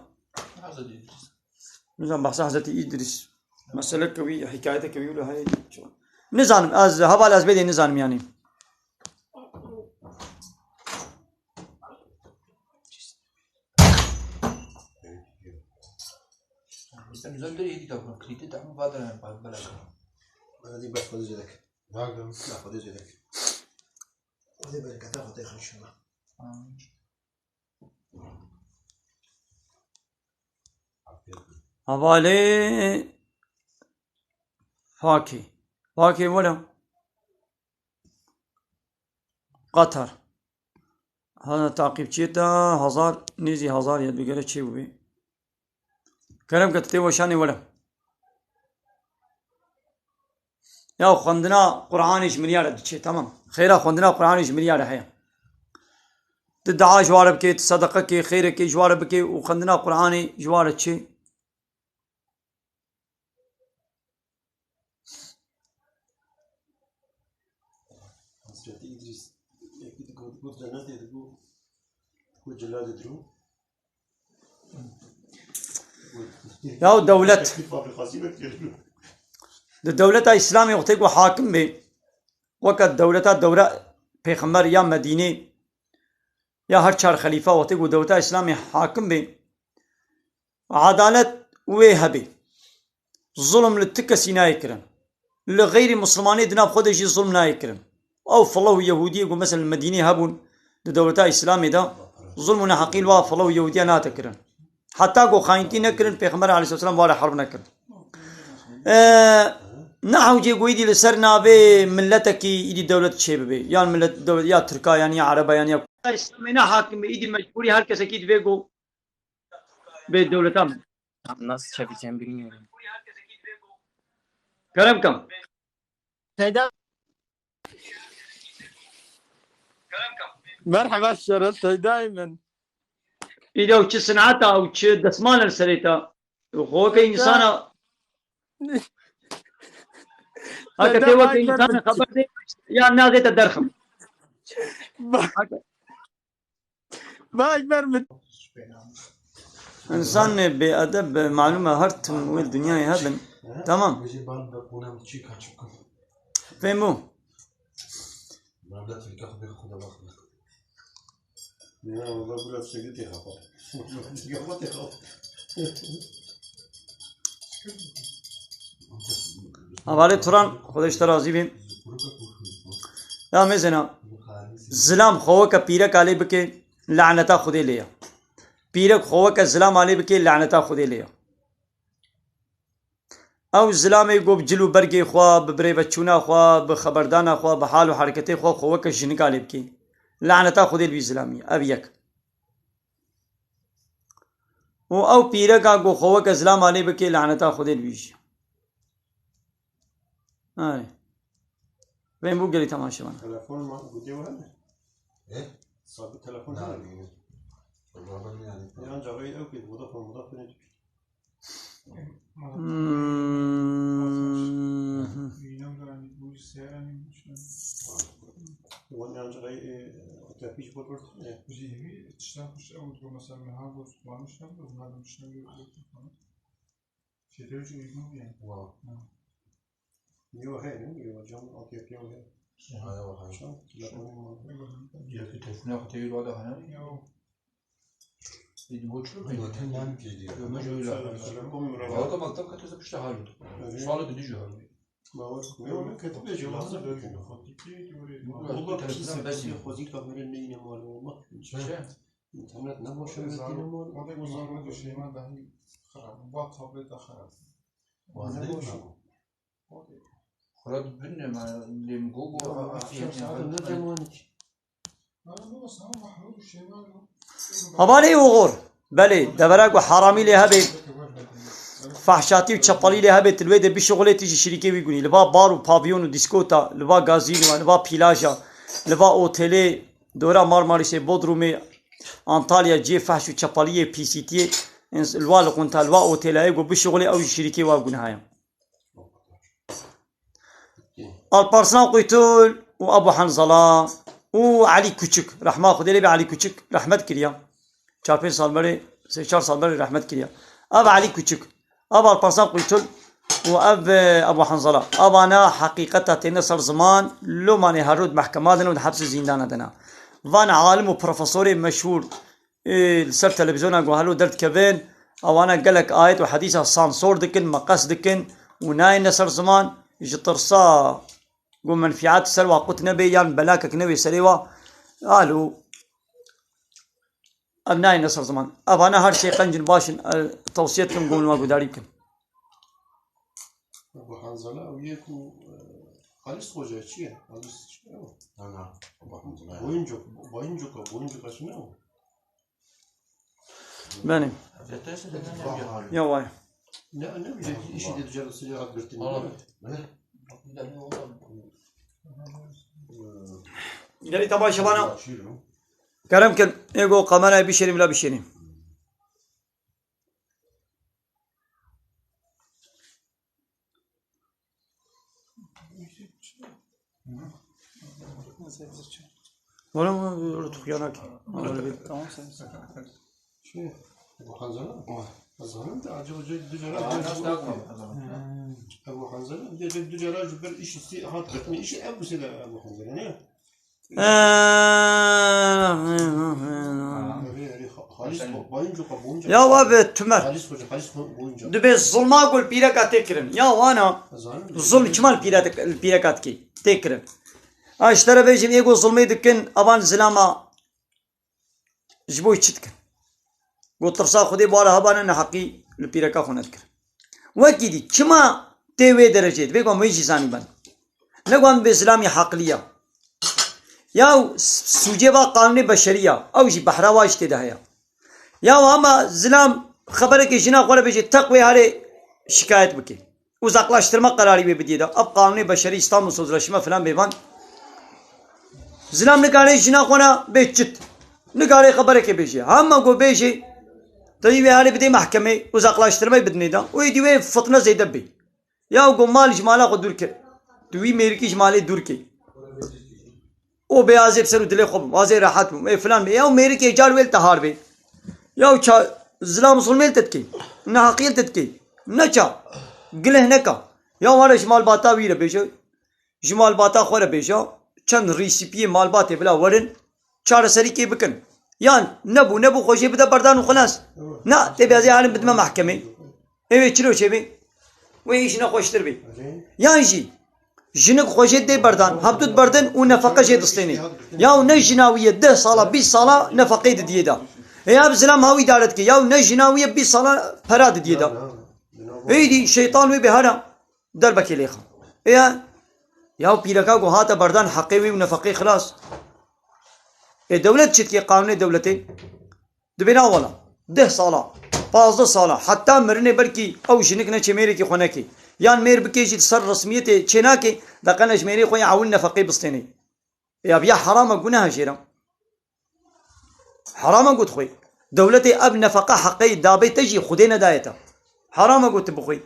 Nizanim behsa Hezretî Îdrîs. Meseleke wî, hikayeteke wî wilo heye. Nizanim, ez heval ez bêdê nizanim yanî. Sen güzel bir yedi davran. Kredi de ama var da yani bana bela. Bana değil, bak, Xwedê zêde ke. Var da. Ya, Xwedê zêde ke. Xwedê bereketa Xwedê xweşina. Amin. Hevalê Fakê. Fakê were. Qatar. Ha, taqîbçiyê te hezar, nêzî hezar yê digere çê bûbî. Kerem ke tu tê weşanê were. Ya xwendina Qur'anê ji milyar re diçe, tamam. Xêra xwendina Qur'anê ji milyar re heye. Tu dua ji wa re bike, tu sedeqekê, xêrekê ji wa re bike û xwendina Qur'anê ji wa re çê. Hazreti İdris, yekî digot, got cennetê digot, got celadê diro. Ya dewlet. Teklîf fabrikasî vekirî. Di dewleta Îslamê wextê ku hakim bê, weke dewleta dewre pêxember ya Medînê, ya her çar xelîfa wextê ku dewleta Îslamê hakim bê, edalet wê hebê. Zulm li ti kesî nayê kirin. Li xeyrî Mislimanê di nav xwe de jî zulm nayê kirin. Ew file û Yehûdiyê ku mesela li Medînê hebûn, di dewleta Îslamê de zulm û neheqî li wa file û Yehûdiya nate kirin. Heta ku xayîntî nekirin, Pêxember aleyhisselam wa re herb nekirin. Ee, ne hewcê ku îdî li ser navê miletekî îdî dewlet çê bibe. Yan milet, dewlet, ya Tirka, yan ya Ereba, yan ya Îslamê ne hakim be, îdî mecbûrî her kesekî divê ku bê dewleta min. Tam nasıl çevireceğimi bilmiyorum. Kerem kam. Seyda. Merhaba Şeref, Seydayê min. Îde û çi sineta û çi desmal li serê te. Xwe ke însana. Hake Seyda tê weke bak, însana bak. Xeber de ya nazê te derxim. Bak. Hake. Vay, ver min. Însanê bêedeb, malûm e, her tim wê dinyayê hebin. Tamam. Fêm bû. Hevalê Turan, Xwedê ji te razî bê. Ya mêzena, zilam xwe weke pîrek alê bike, laneta Xwedê lê ye. Pîrek xwe weke zilam alê bike, laneta Xwedê lê ye. Ew zilamê ku bi cil û bergê xwe, bi birêveçûna xwe, bi xeberdana xwe, bi hal û hereketê xwe, xwe weke jinik alê bike, laneta Xwedê li wî zilamî ye. Ev yek. Û ew pîreka ku xwe weke zilama lê bike, laneta Xwedê li wî jî. Ay. Vên bû gelî temaşevan. Telefon ma gudê we hene? E? Sabit telefon hene? Yan cavayî ew ki Vodafone, Vodafone. Hmm. Wan yan cavayî, e, tepî ji bo dor, e. Jî hevî tişta xweş ew digo, mesela, min ha got, wan min şev got, nadim şev got. Şev got, got, got. Wow. Ha. Yo, heye, ne? Yo, cam altyapı yo, heye. Ha, yo, heye. Çal, telefonum var. Yekî telefona xwe tê wada hene? Yo. Ê, di bo çi? Yo, ten yan pê diye. Yo, me jî öyle. Telekom mi? Wada maktab kete pişta halû. Öyle. Sala di dijî halû. Bawer. Yo, ne, kete pê jî lazım. Yok, yok. Valla telefona pis, bes pis, yok. Xwezî kamera neyne mal, valla. Çe? İnternet ne boş, evet, yine mal. Wada bu zarra da şey, man dahi xerab. Bu tablet de xerab. Ne boş. Xwe re dibinne, me lê min got, got, Saet ne zamanî? Hevalê Oxor. Belê, devera ku heramî lê hebe, fehşatî û çepalî lê hebe, tu li wê de bişuxulê, tu jî şirîkê wî gunî. Li va bar û pavyon û dîskota, li va gazîno, li va pîlaja, li va otelê, dora Marmarîsê, Bodrumê, Antalya, cihê fehş û çepaliyê, pîsîtiyê, ins-, li va liqunta, li va otelayê ku bişuxulê, ew jî şirîkê wa guneha ye. Alparslan Quytul û Ebu Hanzala û Elî Kuçuk. Rehma Xwedê lê be Elî Kuçuk rehmet kiriya. Çar pênc sal berê, sê çar sal berê rehmet kiriya. Ev Elî Kuçuk, ev Alparslan Quytul û ev, e, Ebu Hanzala. Evana heqîqeta têne ser ziman, lomanê her roj mehkema dine û di hepsê zîndana dine. Van alim û profesorê meşhûr, ê, li ser televîzyona ku helo derdikevin, Ewana gelek ayet û hedîsa sansor dikin, meqes dikin û nayêne ser ziman, ji tirsa ku menfîat ser wa qut nebe yan belakek nebe serê wa. Alo. Ev nayêne ser ziman. Evana her şey qenc in, baş in, e, tewsiye dikim ku hûn wa guhdarî bikin. Ebu Hanzala ew yê ku, e, Halis Xoca çi ye? Halis çi ye? Na, na, Ebu Hanzala. Boyuncu, Boyuncuka, Boyuncuka çi ne o? Benim. Ya vay. Ne, ne bir şey, işi de dışarı silah girtin. Gelî temaşe bana. Kerem kin, ego kamerayı bişêrî, bila bişêrî. Oğlum, öyle tuk yanak. Tamam, sen. Şey, Ebu Hanzala. Ezanim de acaba du cara. Ebu Hanzala, bir de du cara bir iş isti hat gitme işi ev bu sene Ebu Hanzala ne? Ya abi Tümer. Dibê zulma ku li pîreka tê kirin. Ya wana zulm çima li pîre-, li pîreka dikê? Tê kirin. Ha, ji te re bêjim, ê ku zulmê dikin, evan zilama ji bo çi dikin? Ku tirsa Xwedê bi wan re hebane, neheqî li pîreka xwe nedikirin. Wekî dî, çima tê wê dereceyê? Divê ku em wê jî zanî ben. Ne ku em bê zilamî heqliya. Ya sûcê va qanûnê beşerî ya. Ew jî behra wa jî tê de heye. Ya ama zilam xeberekê jina xwe re bêje, teq wê herê şikayet bike. Uzaklaştırma kararî wê bidiyê de. Ev qanûnê beşerî, İstanbul Sözleşme filan bêvan. Zilam nikare jina xwe re bê çit. Nikare xeberekê bêje. Hema ku bêje, te yî wê herê bidê mehkemê, uzaklaştırmayê bidinê de. Û êdî wê fitne zêde bê. Ya ku mal ji mala xwe dûr kir. Tu wî mêrikî ji malê dûr kê. O bê azê bi ser û dilê xwe bim, azê rehet bim. Ê filan bê. Ya mêrikê car wê li te har bê. Ya ça zilam zulmê li te dikê. Neheqiyê li te dikê. Ne ça. Gileh neka. Ya were ji malbata wî re bêje. Ji malbata xwe re bêje. Çend rîsîpiyê malbatê bila werin. Çareserîkê bikin. Yan nebû, nebû xwe jê bide berdan û xilas. Na, tê bê ez ê herin bidime mehkemê. Ê wê çilo çêbê? Wê îş nexweştir bê. Yan jî jinik xwe jê dê berdan, hevdût berdin û nefeqe jê distênê. Ya û ne jina wî ye deh sala, bîst sala nefeqeyê didiyê de. Ê ev zilam ha wî dare dike. Ya û ne jina wî ye bîst sala pera didiyê de. Êdî şeytan wê bê hera derbekê lêxa. Ê ya, ya pîreka ku hate berdan heqê wî û nefeqê xilas. Ê dewlet çi dike, qanûnê dewletê? Dibê na wala, deh sala, pazdeh sala, heta mirinê belkî ew jinik neçê mêrekî xwe nekê. Yan mêr bikê jî li ser resmiyetê çê nakê, deqene ji mêrê xwe ya ewil nefeqê bistênê. Ya biya herama guneha jêra. Herama got xwe. Dewletê ev nefeqa heqê dabê te jî Xwedê nedaye te. Herama got tu bixwî.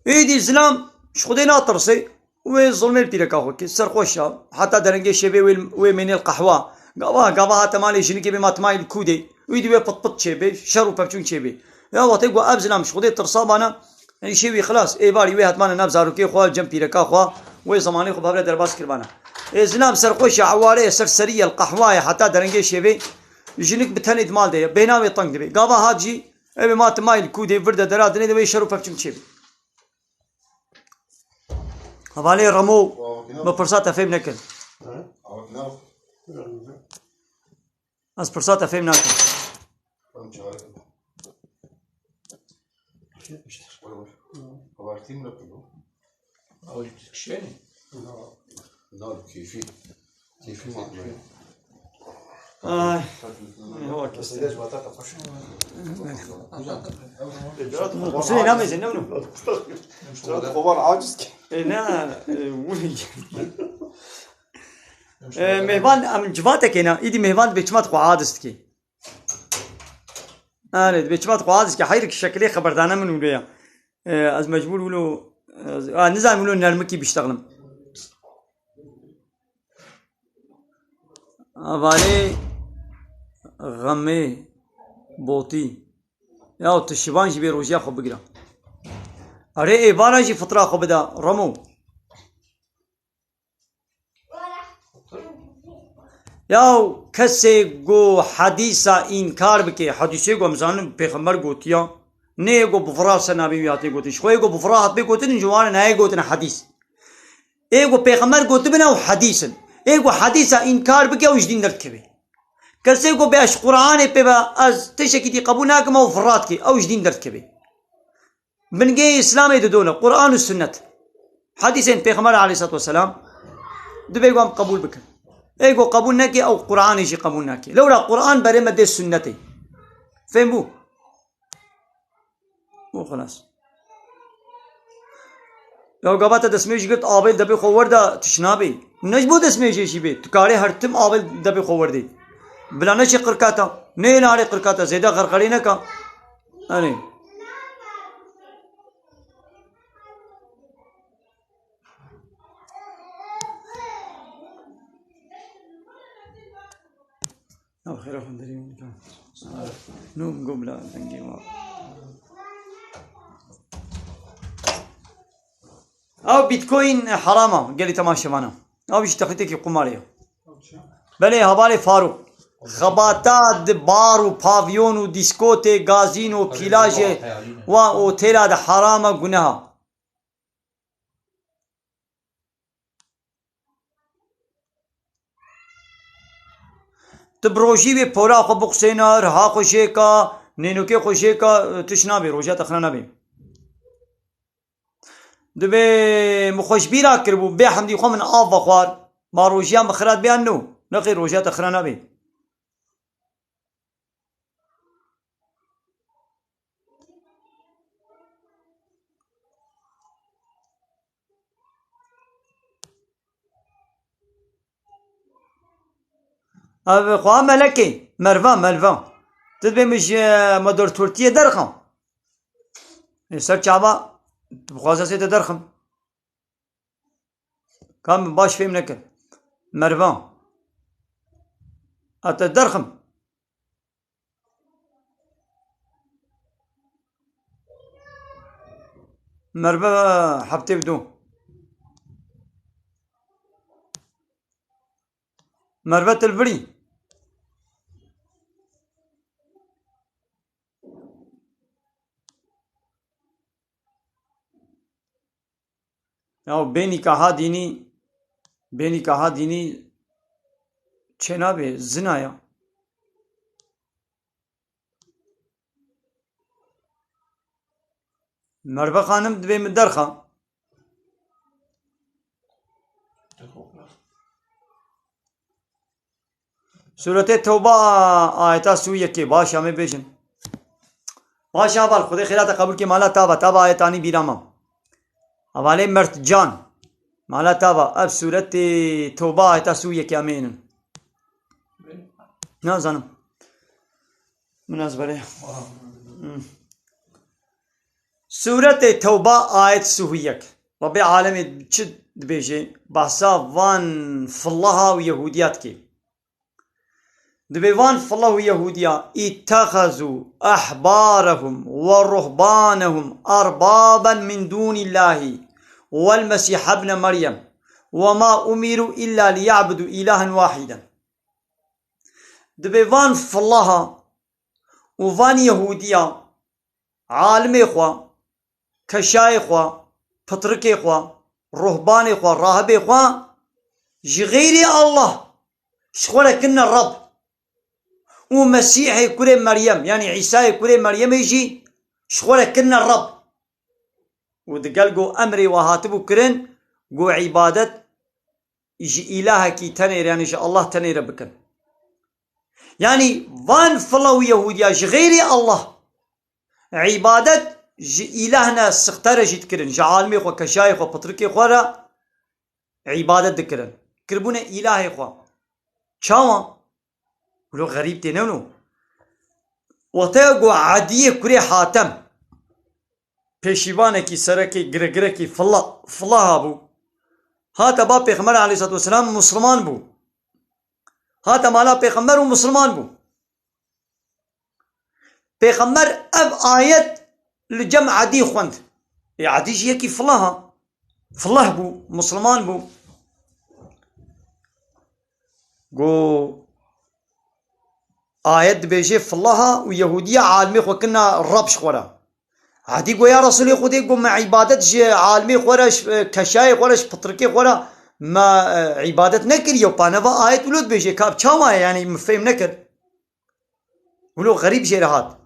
Êdî zilam ji Xwedê natirse, wê zulmê li pîreka xwe kir, serxweş e, heta derengê şevê wê, wê mênê li qehwa. Gava, gava hate malê jinikê bê ma timayî li kûdê. Wî dî wê pit pit çêbê, şer û pevçûn çêbê. Ya wextê ku ev zilam ji Xwedê tirsa bana, îşê wî xilas, êvarî wê hetmane nav zarokê xwe, cem pîreka xwe, wê zemanê xwe bi hev re derbas kiribana. Ê zilam serxweş e, eware ye, serserî ye, li qehwa ye, heta derengê şevê jinik bi tenê di mal de ye, bêhna wê teng dibe. Gava hat jî, Ê bê ma timayî li kûdê vir de dera dinê de wê şer û pevçûn çêbî. Hevalê Remo, min pirsa te fêm nekir. Ez pirsa te fêm nakim. Ew li kişenê? Na, keyfî. Keyfî matme. Ay. Ne var ki? Mesele ji vata te xweş. Hocam, Qusûrê namêzin, ne mino? Xovar aciz ki. E, ne, e, wû-, e, mêvan, em civatekê ne, îdî mêvan dibê çima dixwe aciz dikê. Erê, dibê çima dixwe aciz dikê, heyrik şekilê xeberdane min wilo ya. E, ez mecbûr wilo, e, a, nizanim wilo nermikî biştexlim. Hevalê Xemê Botî. Ya tu şivan jî bê rojiya xwe bigire. Erê êvara jî fitra xwe bide, Remo. Yaw kesê ku hedîsa înkar bike, hedîsê ku em zanin pêxember gotiya, nê ku bi vira ser nabê wî hatiye gotin. Ji xwe yê ku bi vira hatibê gotin, ji wan re nayê gotin hedîs. Ê ku pêxember gotibin ew hedîs in. Ê ku hedîsa înkar bike ew ji dîn derdikeve. Kesê ku bê ez ji Qur'anê pê be, ez tiştekî dî qebûl nakim, ew vira dike, ew ji dîn derdikeve. Bingehê Îslamê di do ne, Qur'an û sunnet. Hedîsên Pêxember aleyhissalatu vesselam dibê ku em qebûl bikin. Ê ku qebûl neke, ew Qur'anê jî qebûl nake. Lewra Qur'an berê me dê sunnetê. Fêm bû? Û xilas. Ya gava te destmêj girt, avê li depê xwe werda, tişt nabê. Ne ji bo destmêjê jî bê. Tu karê her tim avê li depê xwe werdê. Bila neçe qirkata. Nê narê qirkata. Zêde xerxerê neka. Erê. Ew xêra xwe derî min ka. Nû min got bila dengê wa. Ew Bitcoin heram e, gelî temaşevana. Ew jî texlîtekî qumarê ye. Belê, hevalê Farûq. Xebata di bar û pavyon û dîskotê, gazîno, pîlajê, wa otêla de heram e, guneha. Tu bi rojî wê pora xwe biqusêne, riha xwe jê ka, nênokê xwe jê ka, tişt nabê, roja te xira nabê. Dibê min xwe ji bîra kiribû, bê hemdî xwe min av vexwar, ma rojiya min xira dibe yan no? Nexêr, rojiya te xira nabê. Ev xwe melekê, merva, melva. Tu dibê min ji moderatîtiyê derxim. Ê ser çava, tu bixwaze sê te derxim. Ka min baş fêm nekir. Merva. A te derxim. Merve heftê û du. Merve tu li vir î. Ya bê nîkaha dînî, bê nîkaha dînî çênabe, zina ya. Merve xanim dibê min derxa. Sûretê Tewba, ayeta sî û yekê, baş e, em ê bêjin. Baş e, heval, Xwedê xêra te qebûl ke, mala tava, tava ayetanî bîra me. Hevalê Mertcan, mala tava, ev sûretê Tewba, ayeta sî û yekê em ê ênin. Nazanim. Min ez berê. Hmm. Sûretê Tewba, ayet sî û yek. Rabbê alemê çi dibêje? Behsa van fillaha û Yehûdiya dike. Dibê van fillah û Yehûdiya, "اتخذوا أحبارهم ورهبانهم أربابا من دون الله والمسيح ابن مريم وما أمروا إلا ليعبدوا إلها واحدا." Dibê van fillaha û van Yehûdiya alimê xwe, keşayê xwe, pitrikê xwe, ruhbanê xwe, rahibê xwe ji xeyrê Allah ji xwe re kirine Reb. Û Mesîhê kurê Meryem, yanî Îsayê kurê Meryemê jî ji xwe re kirine Reb. Û digel ku emrê we hatibû kirin, ku îbadet ji îlahekî tenê re, yanî ji Allah tenê re bikin. Yanî van fila û Yehûdiya ji xeyrê Allah îbadet ji îlahne sixte re jî dikirin, ji alimê xwe, keşayê xwe, pitrikê xwe re îbadet dikirin. Kiribûne îlahê xwe. Çawa? Wilo xerîb tê, ne wilo? Wextê ku Ediyê kurê Hatem, pêşîvanekî, serekê, giregirekî fila, fila habû. Hate ba Pêxember aleyhissalatu vesselam, Musliman bû. Hate mala Pêxember û Musliman bû. Pêxember ev ayet li cem Edî xwend. Ê Edî jî yekî filah a. Filah bû, Musliman bû. Go ayet dibêje filaha û Yehûdiya alimê xwe kirina Reb ji xwe re. Edî go ya Resûlê Xwedê, go me îbadet ji alimê xwe re, ji, e, keşayê xwe re, ji pitrikê xwe re me, e, îbadet nekiriye û paneva ayet wilo dibêje, ka bi çawa ye, yanî min fêm nekir. Wilo xerîb jê re hat.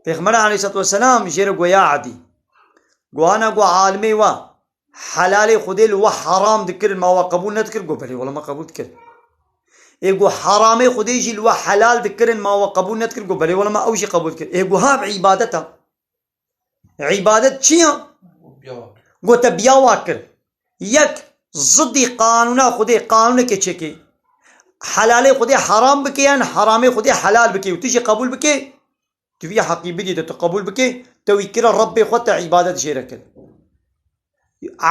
Pêxember aleyhissalatu vesselam jê re go ya Edî. Go ana go alimê we helalê Xwedê li we heram dikirin, ma we qebûl nedikir? Go belê wela me qebûl dikir. Ê go heramê Xwedê jî li we helal dikirin, ma we qebûl nedikir? Go belê wela me ew jî qebûl dikir. Ê go ha bi îbadet e. Îbadet çi ye? Go te biya wa kir. Yek zidî qanûna Xwedê, qanûneke çêkê. Helalê Xwedê heram bike yan heramê Xwedê helal bike û tu jî qebûl bike, tu vî heqî bidî de tu qebûl bike, te wî kire Rebbê xwe, te îbadet jê re kir.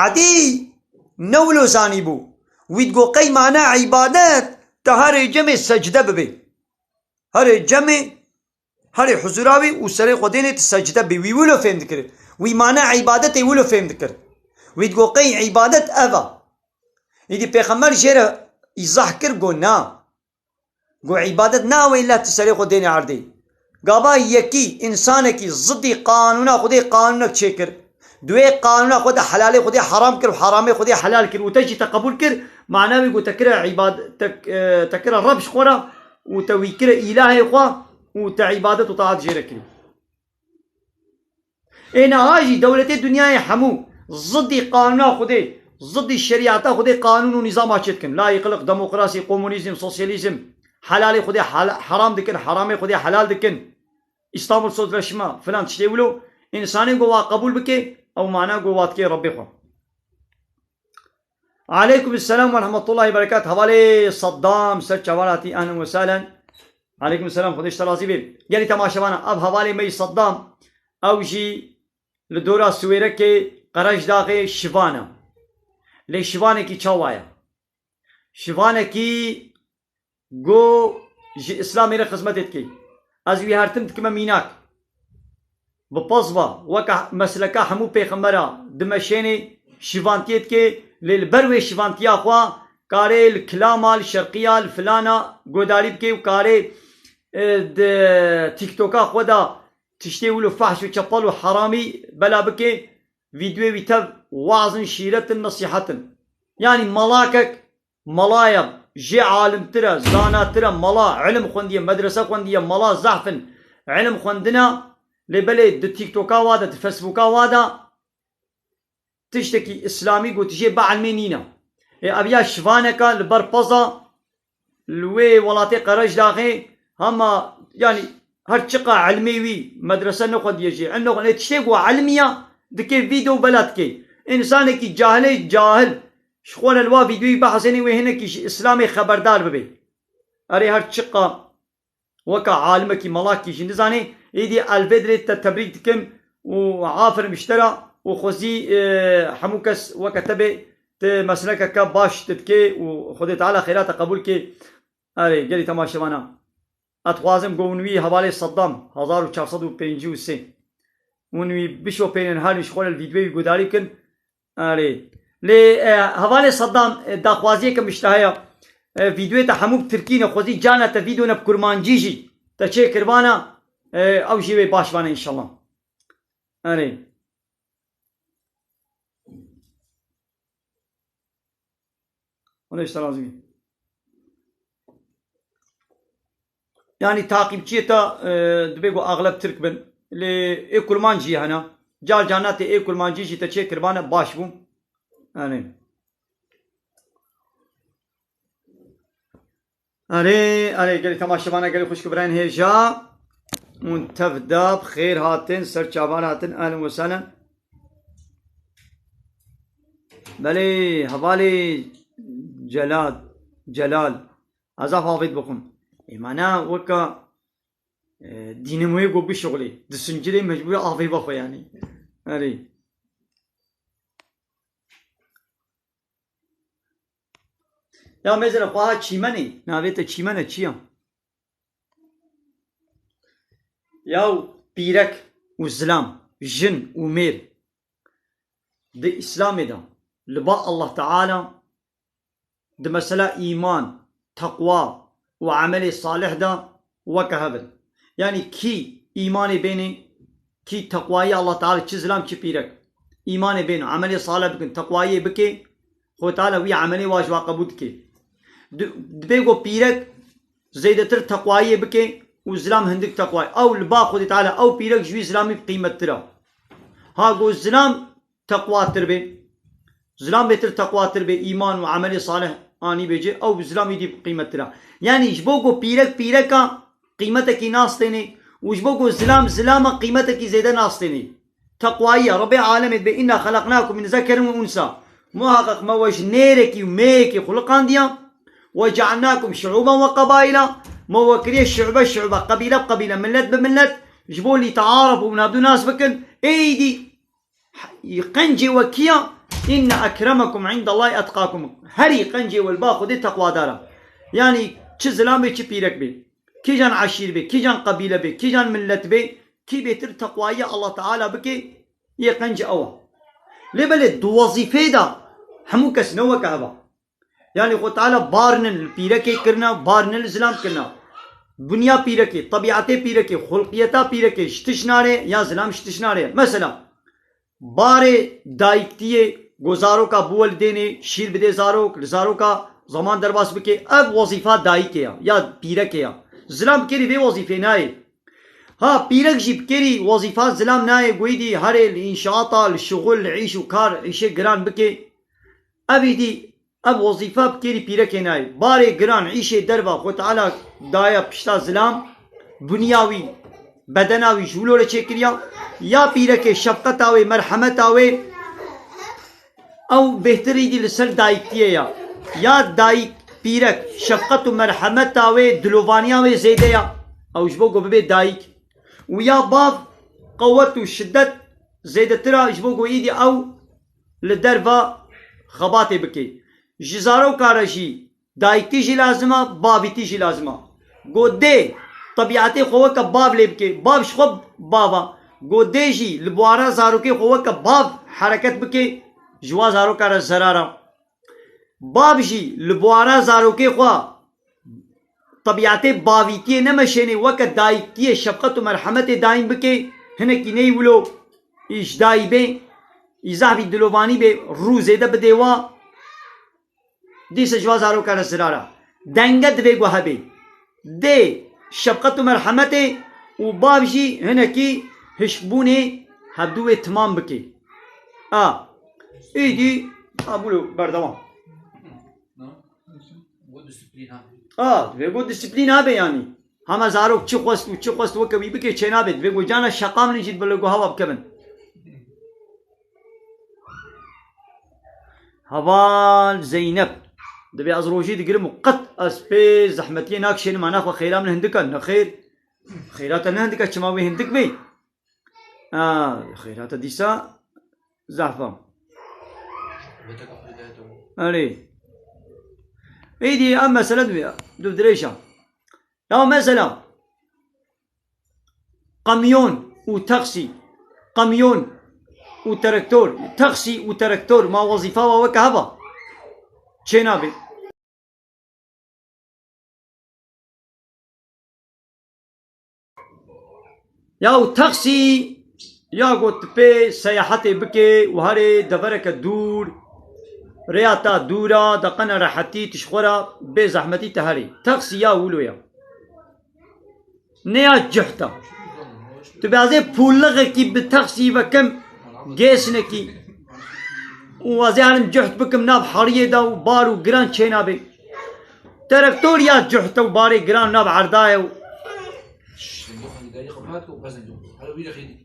Edî ne wilo zanîbû. Wî digo qey mana îbadet, te herê cemê secde bibê. Herê cemê, herê huzura wî û serê xwe dênê tu secde bê. Wî wilo fêm dikir. Wî mana îbadetê wilo fêm dikir. Wî digo qey îbadet ev e. Îdî Pêxember jê re îzah kir, go na. Go îbadet nawe îlla tu serê xwe dênê erdê. Gava yekî, însanekî zidî qanûna Xwedê qanûnek çêkir. Di wê qanûna xwe de helalê Xwedê heram kir û heramê Xwedê helal kir û te jî te qebûl kir, mana wî go te kire îbad-, te, e, te kire Reb ji xwe re û te wî kire îlahê xwe û te îbadet û taat jê re kirî. Ê niha jî dewletê dinyayê hemû zidî qanûna Xwedê, zidî şerîeta Xwedê qanûn û nîzama çê dikin. Layîqlik, demokrasî, komunîzm, sosyalîzm, helalê Xwedê hel-, heram dikin, heramê Xwedê helal dikin. Îstanbul Sözleşme filan tiştê wilo, însanê go wa qebûl bike, ew mana go wa dike Rebbê xwe. Aleykum selam ve rahmetullahi ve berekat. Hevalê Saddam, ser çavan hatî, ehlen ve sehlen. Aleykum selam, Xwedê ji te razî be. Gelî temaşevana, ev hevalê me yî Saddam, ew jî li dora Siwêrekê Qerejdaxê şivan e. Lê şivanekî çawa ye? Şivanekî go ji Îslamê re xizmetê dikey. Ez wî her tim dikime mînak. Bi pez ve, weke mesleka hemû pêxembera dimeşênê, şivantiyê dikê, lê li ber wê şivantiya xwe karê li kilama, li şerqiya, li filana godarî bikê û karê, e, di TikToka xwe de tiştê wilo fehş û çepel û heramî bela bikê, vîdyoyê wî tev waz in, şîret in, nesîhet in. Yanî malakek Mala ye, jê alimtir e, zanatir e, mala ilim xwendiye, medrese xwendiye, mala zehf in, ilim xwendine, lê belê di TikToka wa de, di Facebooka wa de tiştekî îslamî gotijê bielmê nîne. Ê, ev ya şivaneka li ber peza li wê welatê Qerejdaxê hema, yanî her çiqa ilmê wî, medrese nexwendiye jî, ilm nexwe-, lê tiştê ku ilmiya dike vîdeo bela dike. Însanekî cahilê cahil Ji xwe re li wa vîdyoyî bihesênê wê hinekî ji Îslamê xeberdar bibe. Erê her çiqa weke alimekî, malakî jî nizanê, êdî elvê dilê te tebrîk dikim û aferin ji te re û xwezî, e, hemû kes weke te bê, tu meslekeke baş tu dikê û Xwedê Teala xêra te qebûl kê. Erê, gelî temaşevana. Ez dixwazim ku hûn wî hevalê Seddam, hezar û çar sed û pêncî û sê, hûn wî bişopênin, her wî ji xwe re li vîdyoyê wî guhdarî bikin. Erê. Lê, e, hevalê Seddam, e, daxwaziyeke min ji te heye. E, vîdyoyê te hemû bi tirkî ne, xwezî carna te vîdyo ne bi kurmancî jî te çê kiribana, e, ew jî wê baş bane înşallah. Erê. Xwedê ji te razî bî. Yanî taqîbçiyê te, e, dibê ku axleb tirk bin. Lê ê kurmanc jî hene. Car carna tê ê kurmancî jî te çê kiribane baş bû. Yanî. Erê, erê, gelî temaşevana, gelî xwişk û birayên hêja. Hûn tev de bi xêr hatin, ser çavan hatin, ehlen we sehlen. Belê, hevalê Celal, Celal, ez zaf avêt bixwim. Ê, mana weka, e, dînemoyê ku bişuxulê, disincilê mecbûr avê vexwe yanî. Erê. Ya mêzira xweha çîmenê, navê te çîmen e, çi ya? Yaw pîrek û zilam, jin û mêr di Îslamê de li ba Allah Teala di mesela îman, teqwa û emelê salih de weke hev in. Yanî kî îmanê bênê, kî teqwayî Allah Teala, çi zilam çi pîrek, îmanê bêno, emelê salih bikin, teqwayiyê bikê, Xwedê Teala wî emelê wa ji wa qebûl dike. Di-, dibê ku pîrek zêdetir teqwayiyê bike û zilam hindik teqwayî. Ew li ba Xwedê Teala, ew pîrek ji wî zilamî bi qîmettir e. Ha ku zilam teqwatir be, zilam bêtir teqwatir be, îman û emelê salih anî bê cê, ew zilam îdî bi qîmettir e. Yanî ji bo ku pîrek pîrek e, qîmetekî nastênê û ji bo ku zilam zilam e, qîmetekî zêde nastênê. Teqwayî ye. Rebê alemê dibê, "Înna xeleqnakum min zekerin we unsa." Muhaqqeq me we ji nêrekî û mêyekê xuliqandiya. "We cealnakum şuûben we qebaîla." Me we kiriye şu'be şu'be, qebîle bi qebîle, millet bi millet. Ji bo lîtearefû, navdû nas bikin. Êdî qencê we kî ya? "Înne ekremekum îndellahî etqakum." Herî qencê we li ba Xwedê teqwadar e. Yanî çi zilam bê, çi pîrek bê. Kîjan eşîr bê, kîjan qebîle bê, kîjan millet bê, kî bêtir teqwayî Allah Teala bike, yê qenc ew e. Lê belê di wezîfeyê de hemû kes ne weke hev e. Yanî Xwe Teala barnin li pîrekê kirine, barnin li zilam kirine. Bunya pîrekê, tebîetê pîrekê, xulqiyeta pîrekê ji tişt nare ya zilam ji tişt nare. Mesela, barê dayiktiyê, go zaroka biwelidênê, şîr bidê zarok, li zaroka zeman derbas bike, ev wezîfa dayikê ya, ya pîrekê ya. Zilam bi kêrî vê wezîfê nayê. Ha, pîrek jî bi kêrî wezîfa zilam nayê, go êdî herê li înşaata, li şixul, li îş û kar, îşê giran bike. Ev êdî Ev wezîfa bi kêrî pîrekê nayê. Barê giran, îşê derva Xwe Teala daye pişta zilam, bunya wî, bedena wî ji wilo re çêkiriya. Ya pîrekê şefqeta wê, merhemeta wê, ew bêhtir êdî li ser dayiktiyê ya. Ya dayik, pîrek, şefqet û merhemeta wê, dilovaniya wê zêde ya. Ew ji bo ku bibe dayik. Û ya bav, qewet û şiddet zêdetir a, ji bo ku êdî ew li derva xebatê bike. Ji zaroka re jî dayiktî jî lazim e, bavîtî jî lazim e. Go dê, tebîetê xwe weke bav lê bike, bav ji xwe bav e. Go dê jî li buhara zarokê xwe weke bav hereket bike, ji wa zaroka re zerar e. Bav jî li buhara zarokê xwe tebîetê bavîtiyê nemeşênê, weke dayiktiyê şefqet û merhemetê dayîn bike, hinekî neyê wilo î ji dayî bê, î zehfî dilovanî bê, rû zêde bidê wa, dîse ji wa zaroka re zirar e. Denge divê ku hebe. Dê şefqet û merhemetê û bav jî hinekî hişkbûnê hevdû wê timam bike. A. Êdî, a, bûro, berdewam. Bo disiplîn ha. A, divê ku disiplîn habe yanî. Hema zarok çi xwest û çi xwest weke wî bike çênabe. Divê ku cana şeqamlin jî dibile ku hewa bikevin. Heval Zeynep. Dibê ez rojî digirim û qet ez pê zehmetiyê nakişênim, ana xwe xêra min hindik e. Nexêr. Xêra te ne hindik e, çima wê hindik bê? A, xêra te dîsa zehf e. Erê. Êdî em mesele dibê, du dirêj e. Ya mesela, qemyon û taksî, qemyon û terektor, taksî û terektor, ma wezîfa wa weke hev e? Çênabe. Ya û taksî ya got tu pê seyahetê bike û herê devereke dûr, rêya te dûr e, de qene rehetî tu ji xwe re bê zehmetî te herê. Taksî ya wilo ya. Ne ya cuht e. Tu bê ez ê pûlixekî bi taksî vekim gêsinekî û ez ê herim cuht bikim nav heriyê de û bar û giran çênabe. Terektor ya cuht e û barê giran nav erdayê û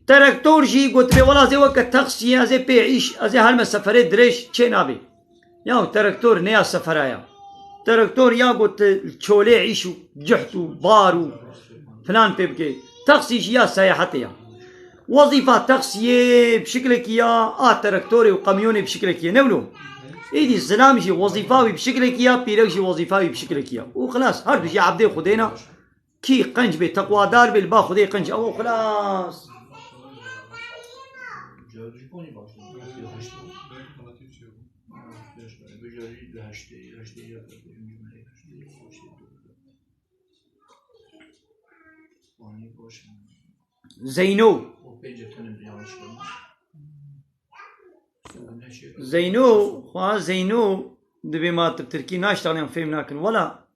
terektor jî gotibê, wela ez ê weke taksiyê, ez ê pê îş, ez ê herime seferê dirêj çênabe. Ya terektor ne ya sefera ya. Terektor ya got çolê îş û cuht û bar û filan pê bike. Taksî jî ya seyahetê ya. Wezîfa taksiyê bi şiklekî ya, a terektorê û qemyonê bi şiklekî ye. Ne wilo? Êdî zilam jî wezîfa wî bi şiklekî ya, pîrek jî wezîfa wî bi şiklekî ya. Û xilas, her du jî ebdê Xwedê ne. Kî qenc bê, teqwadar bê, li ba Xwedê qenc ew xilas. Cevabı Japonî başladı. Belki haştı. Belki halatı şey bu. Bejarî li heştê, heştê ya, heştê, heştê. Zeyno. O pêncî tenim yanlış yapmış. Zeyno, xwa Zeyno, dibê ma tu tirkî naştexlin, fêm nakin. Wela,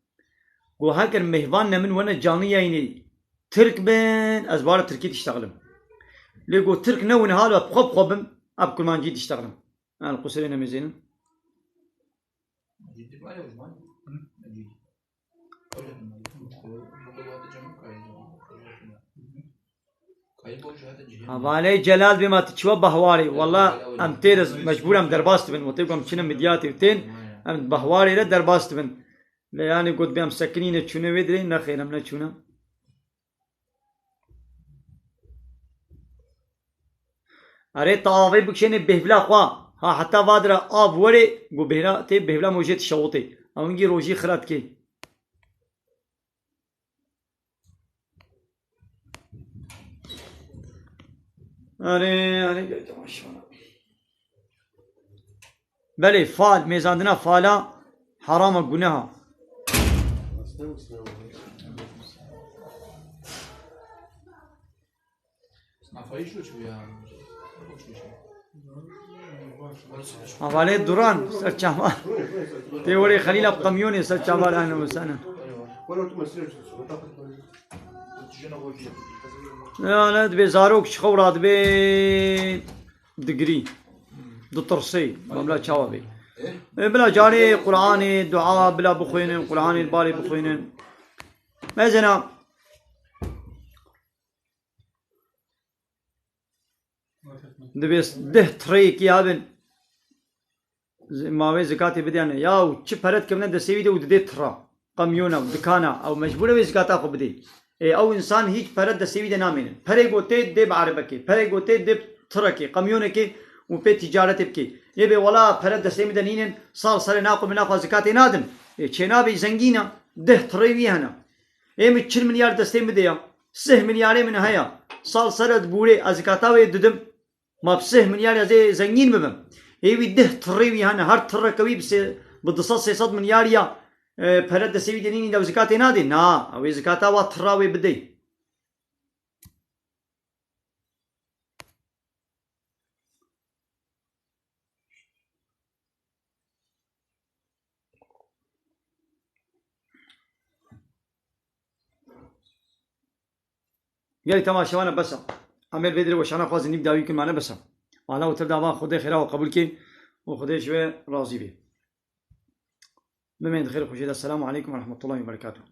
go heger mêhvan ne min wene canlı yayınê Tirk bin, ez bara tirkî diştexlim. Lê go Tirk ne win hal ve xwe bi xwe bim, eb kurmancî diştexlim. Yan qusirê nemêzênin. Hevalê Celal bê ma tu çiwa bahwarê. Walla em têr ez mecbûr em derbas dibin. Wetê ku em çine midyatê û tên, em bahwarê re derbas dibin. Lê yanî got bê em sekinîne çûne wê dirê, nexêr em neçûne. Erê, tu avê bikişênê bêhvila xwe. Ha, heta vadira av were, go bêhla tê, bêhvila mojê dişewitê. Ew hingî rojî xira dikê. Erê, erê, gel temaşa. Belê, fal, mêzandina fala heram e, guneh e. Hevalê Duran, ser çava. Tê werê Xelîla bi qemyonê ser çava, ehlen we sehlen. Ya, ne dibê zarok ji xew radibê. Digirî. Ditirsê. Ma bila çawa bê? E, bila carê Qur'anê, dua bila bixwînin, Qur'anê li balê bixwînin. Mezena. Dibê deh tireyekî hebin. Z-, ma wê zikatê bidiyane. Ya û çi pere dikevine destê wî de û didê tira. Qemyona û dikana. Ew mecbûr e wê zikata xwe bidê. Ê, ew însan hîç pere destê wî de namênin. Perê gotê dê bi erebekê. Perê gotê dê bi tirekê, qemyonekê û pê tîcaretê bikê. Yê bê wela pere destê min de nînin, sal serê naxwe min naxwe zikatê nadim. Ê, çênabê zengîn e, deh tirê wî hene. Ê min çil milyar destê min de ya. Sih milyarê min heye. Sal sere dibûrê, ez zikata wê didim. Ma bi sih milyar ez ê zengîn bibim. Ê wî deh tirê wî hene, her tireke wî bi sê, bi du sed sê sed milyar ya, e, pere destê wî de nînî de zikatê nadê. Na, ew ê zikata wa tira wê bidê. Gelî temaşevan e bes e. Em ê li vê dirê weşana xwazin nîv dawî kin mane bes e. Ala û tir davan Xwedê xêra we qebûl kê û Xwedê ji we razî bê. Bimên di xêr û xweşiyê de. Selamu aleykum ve rahmetullahi ve berekatuhu.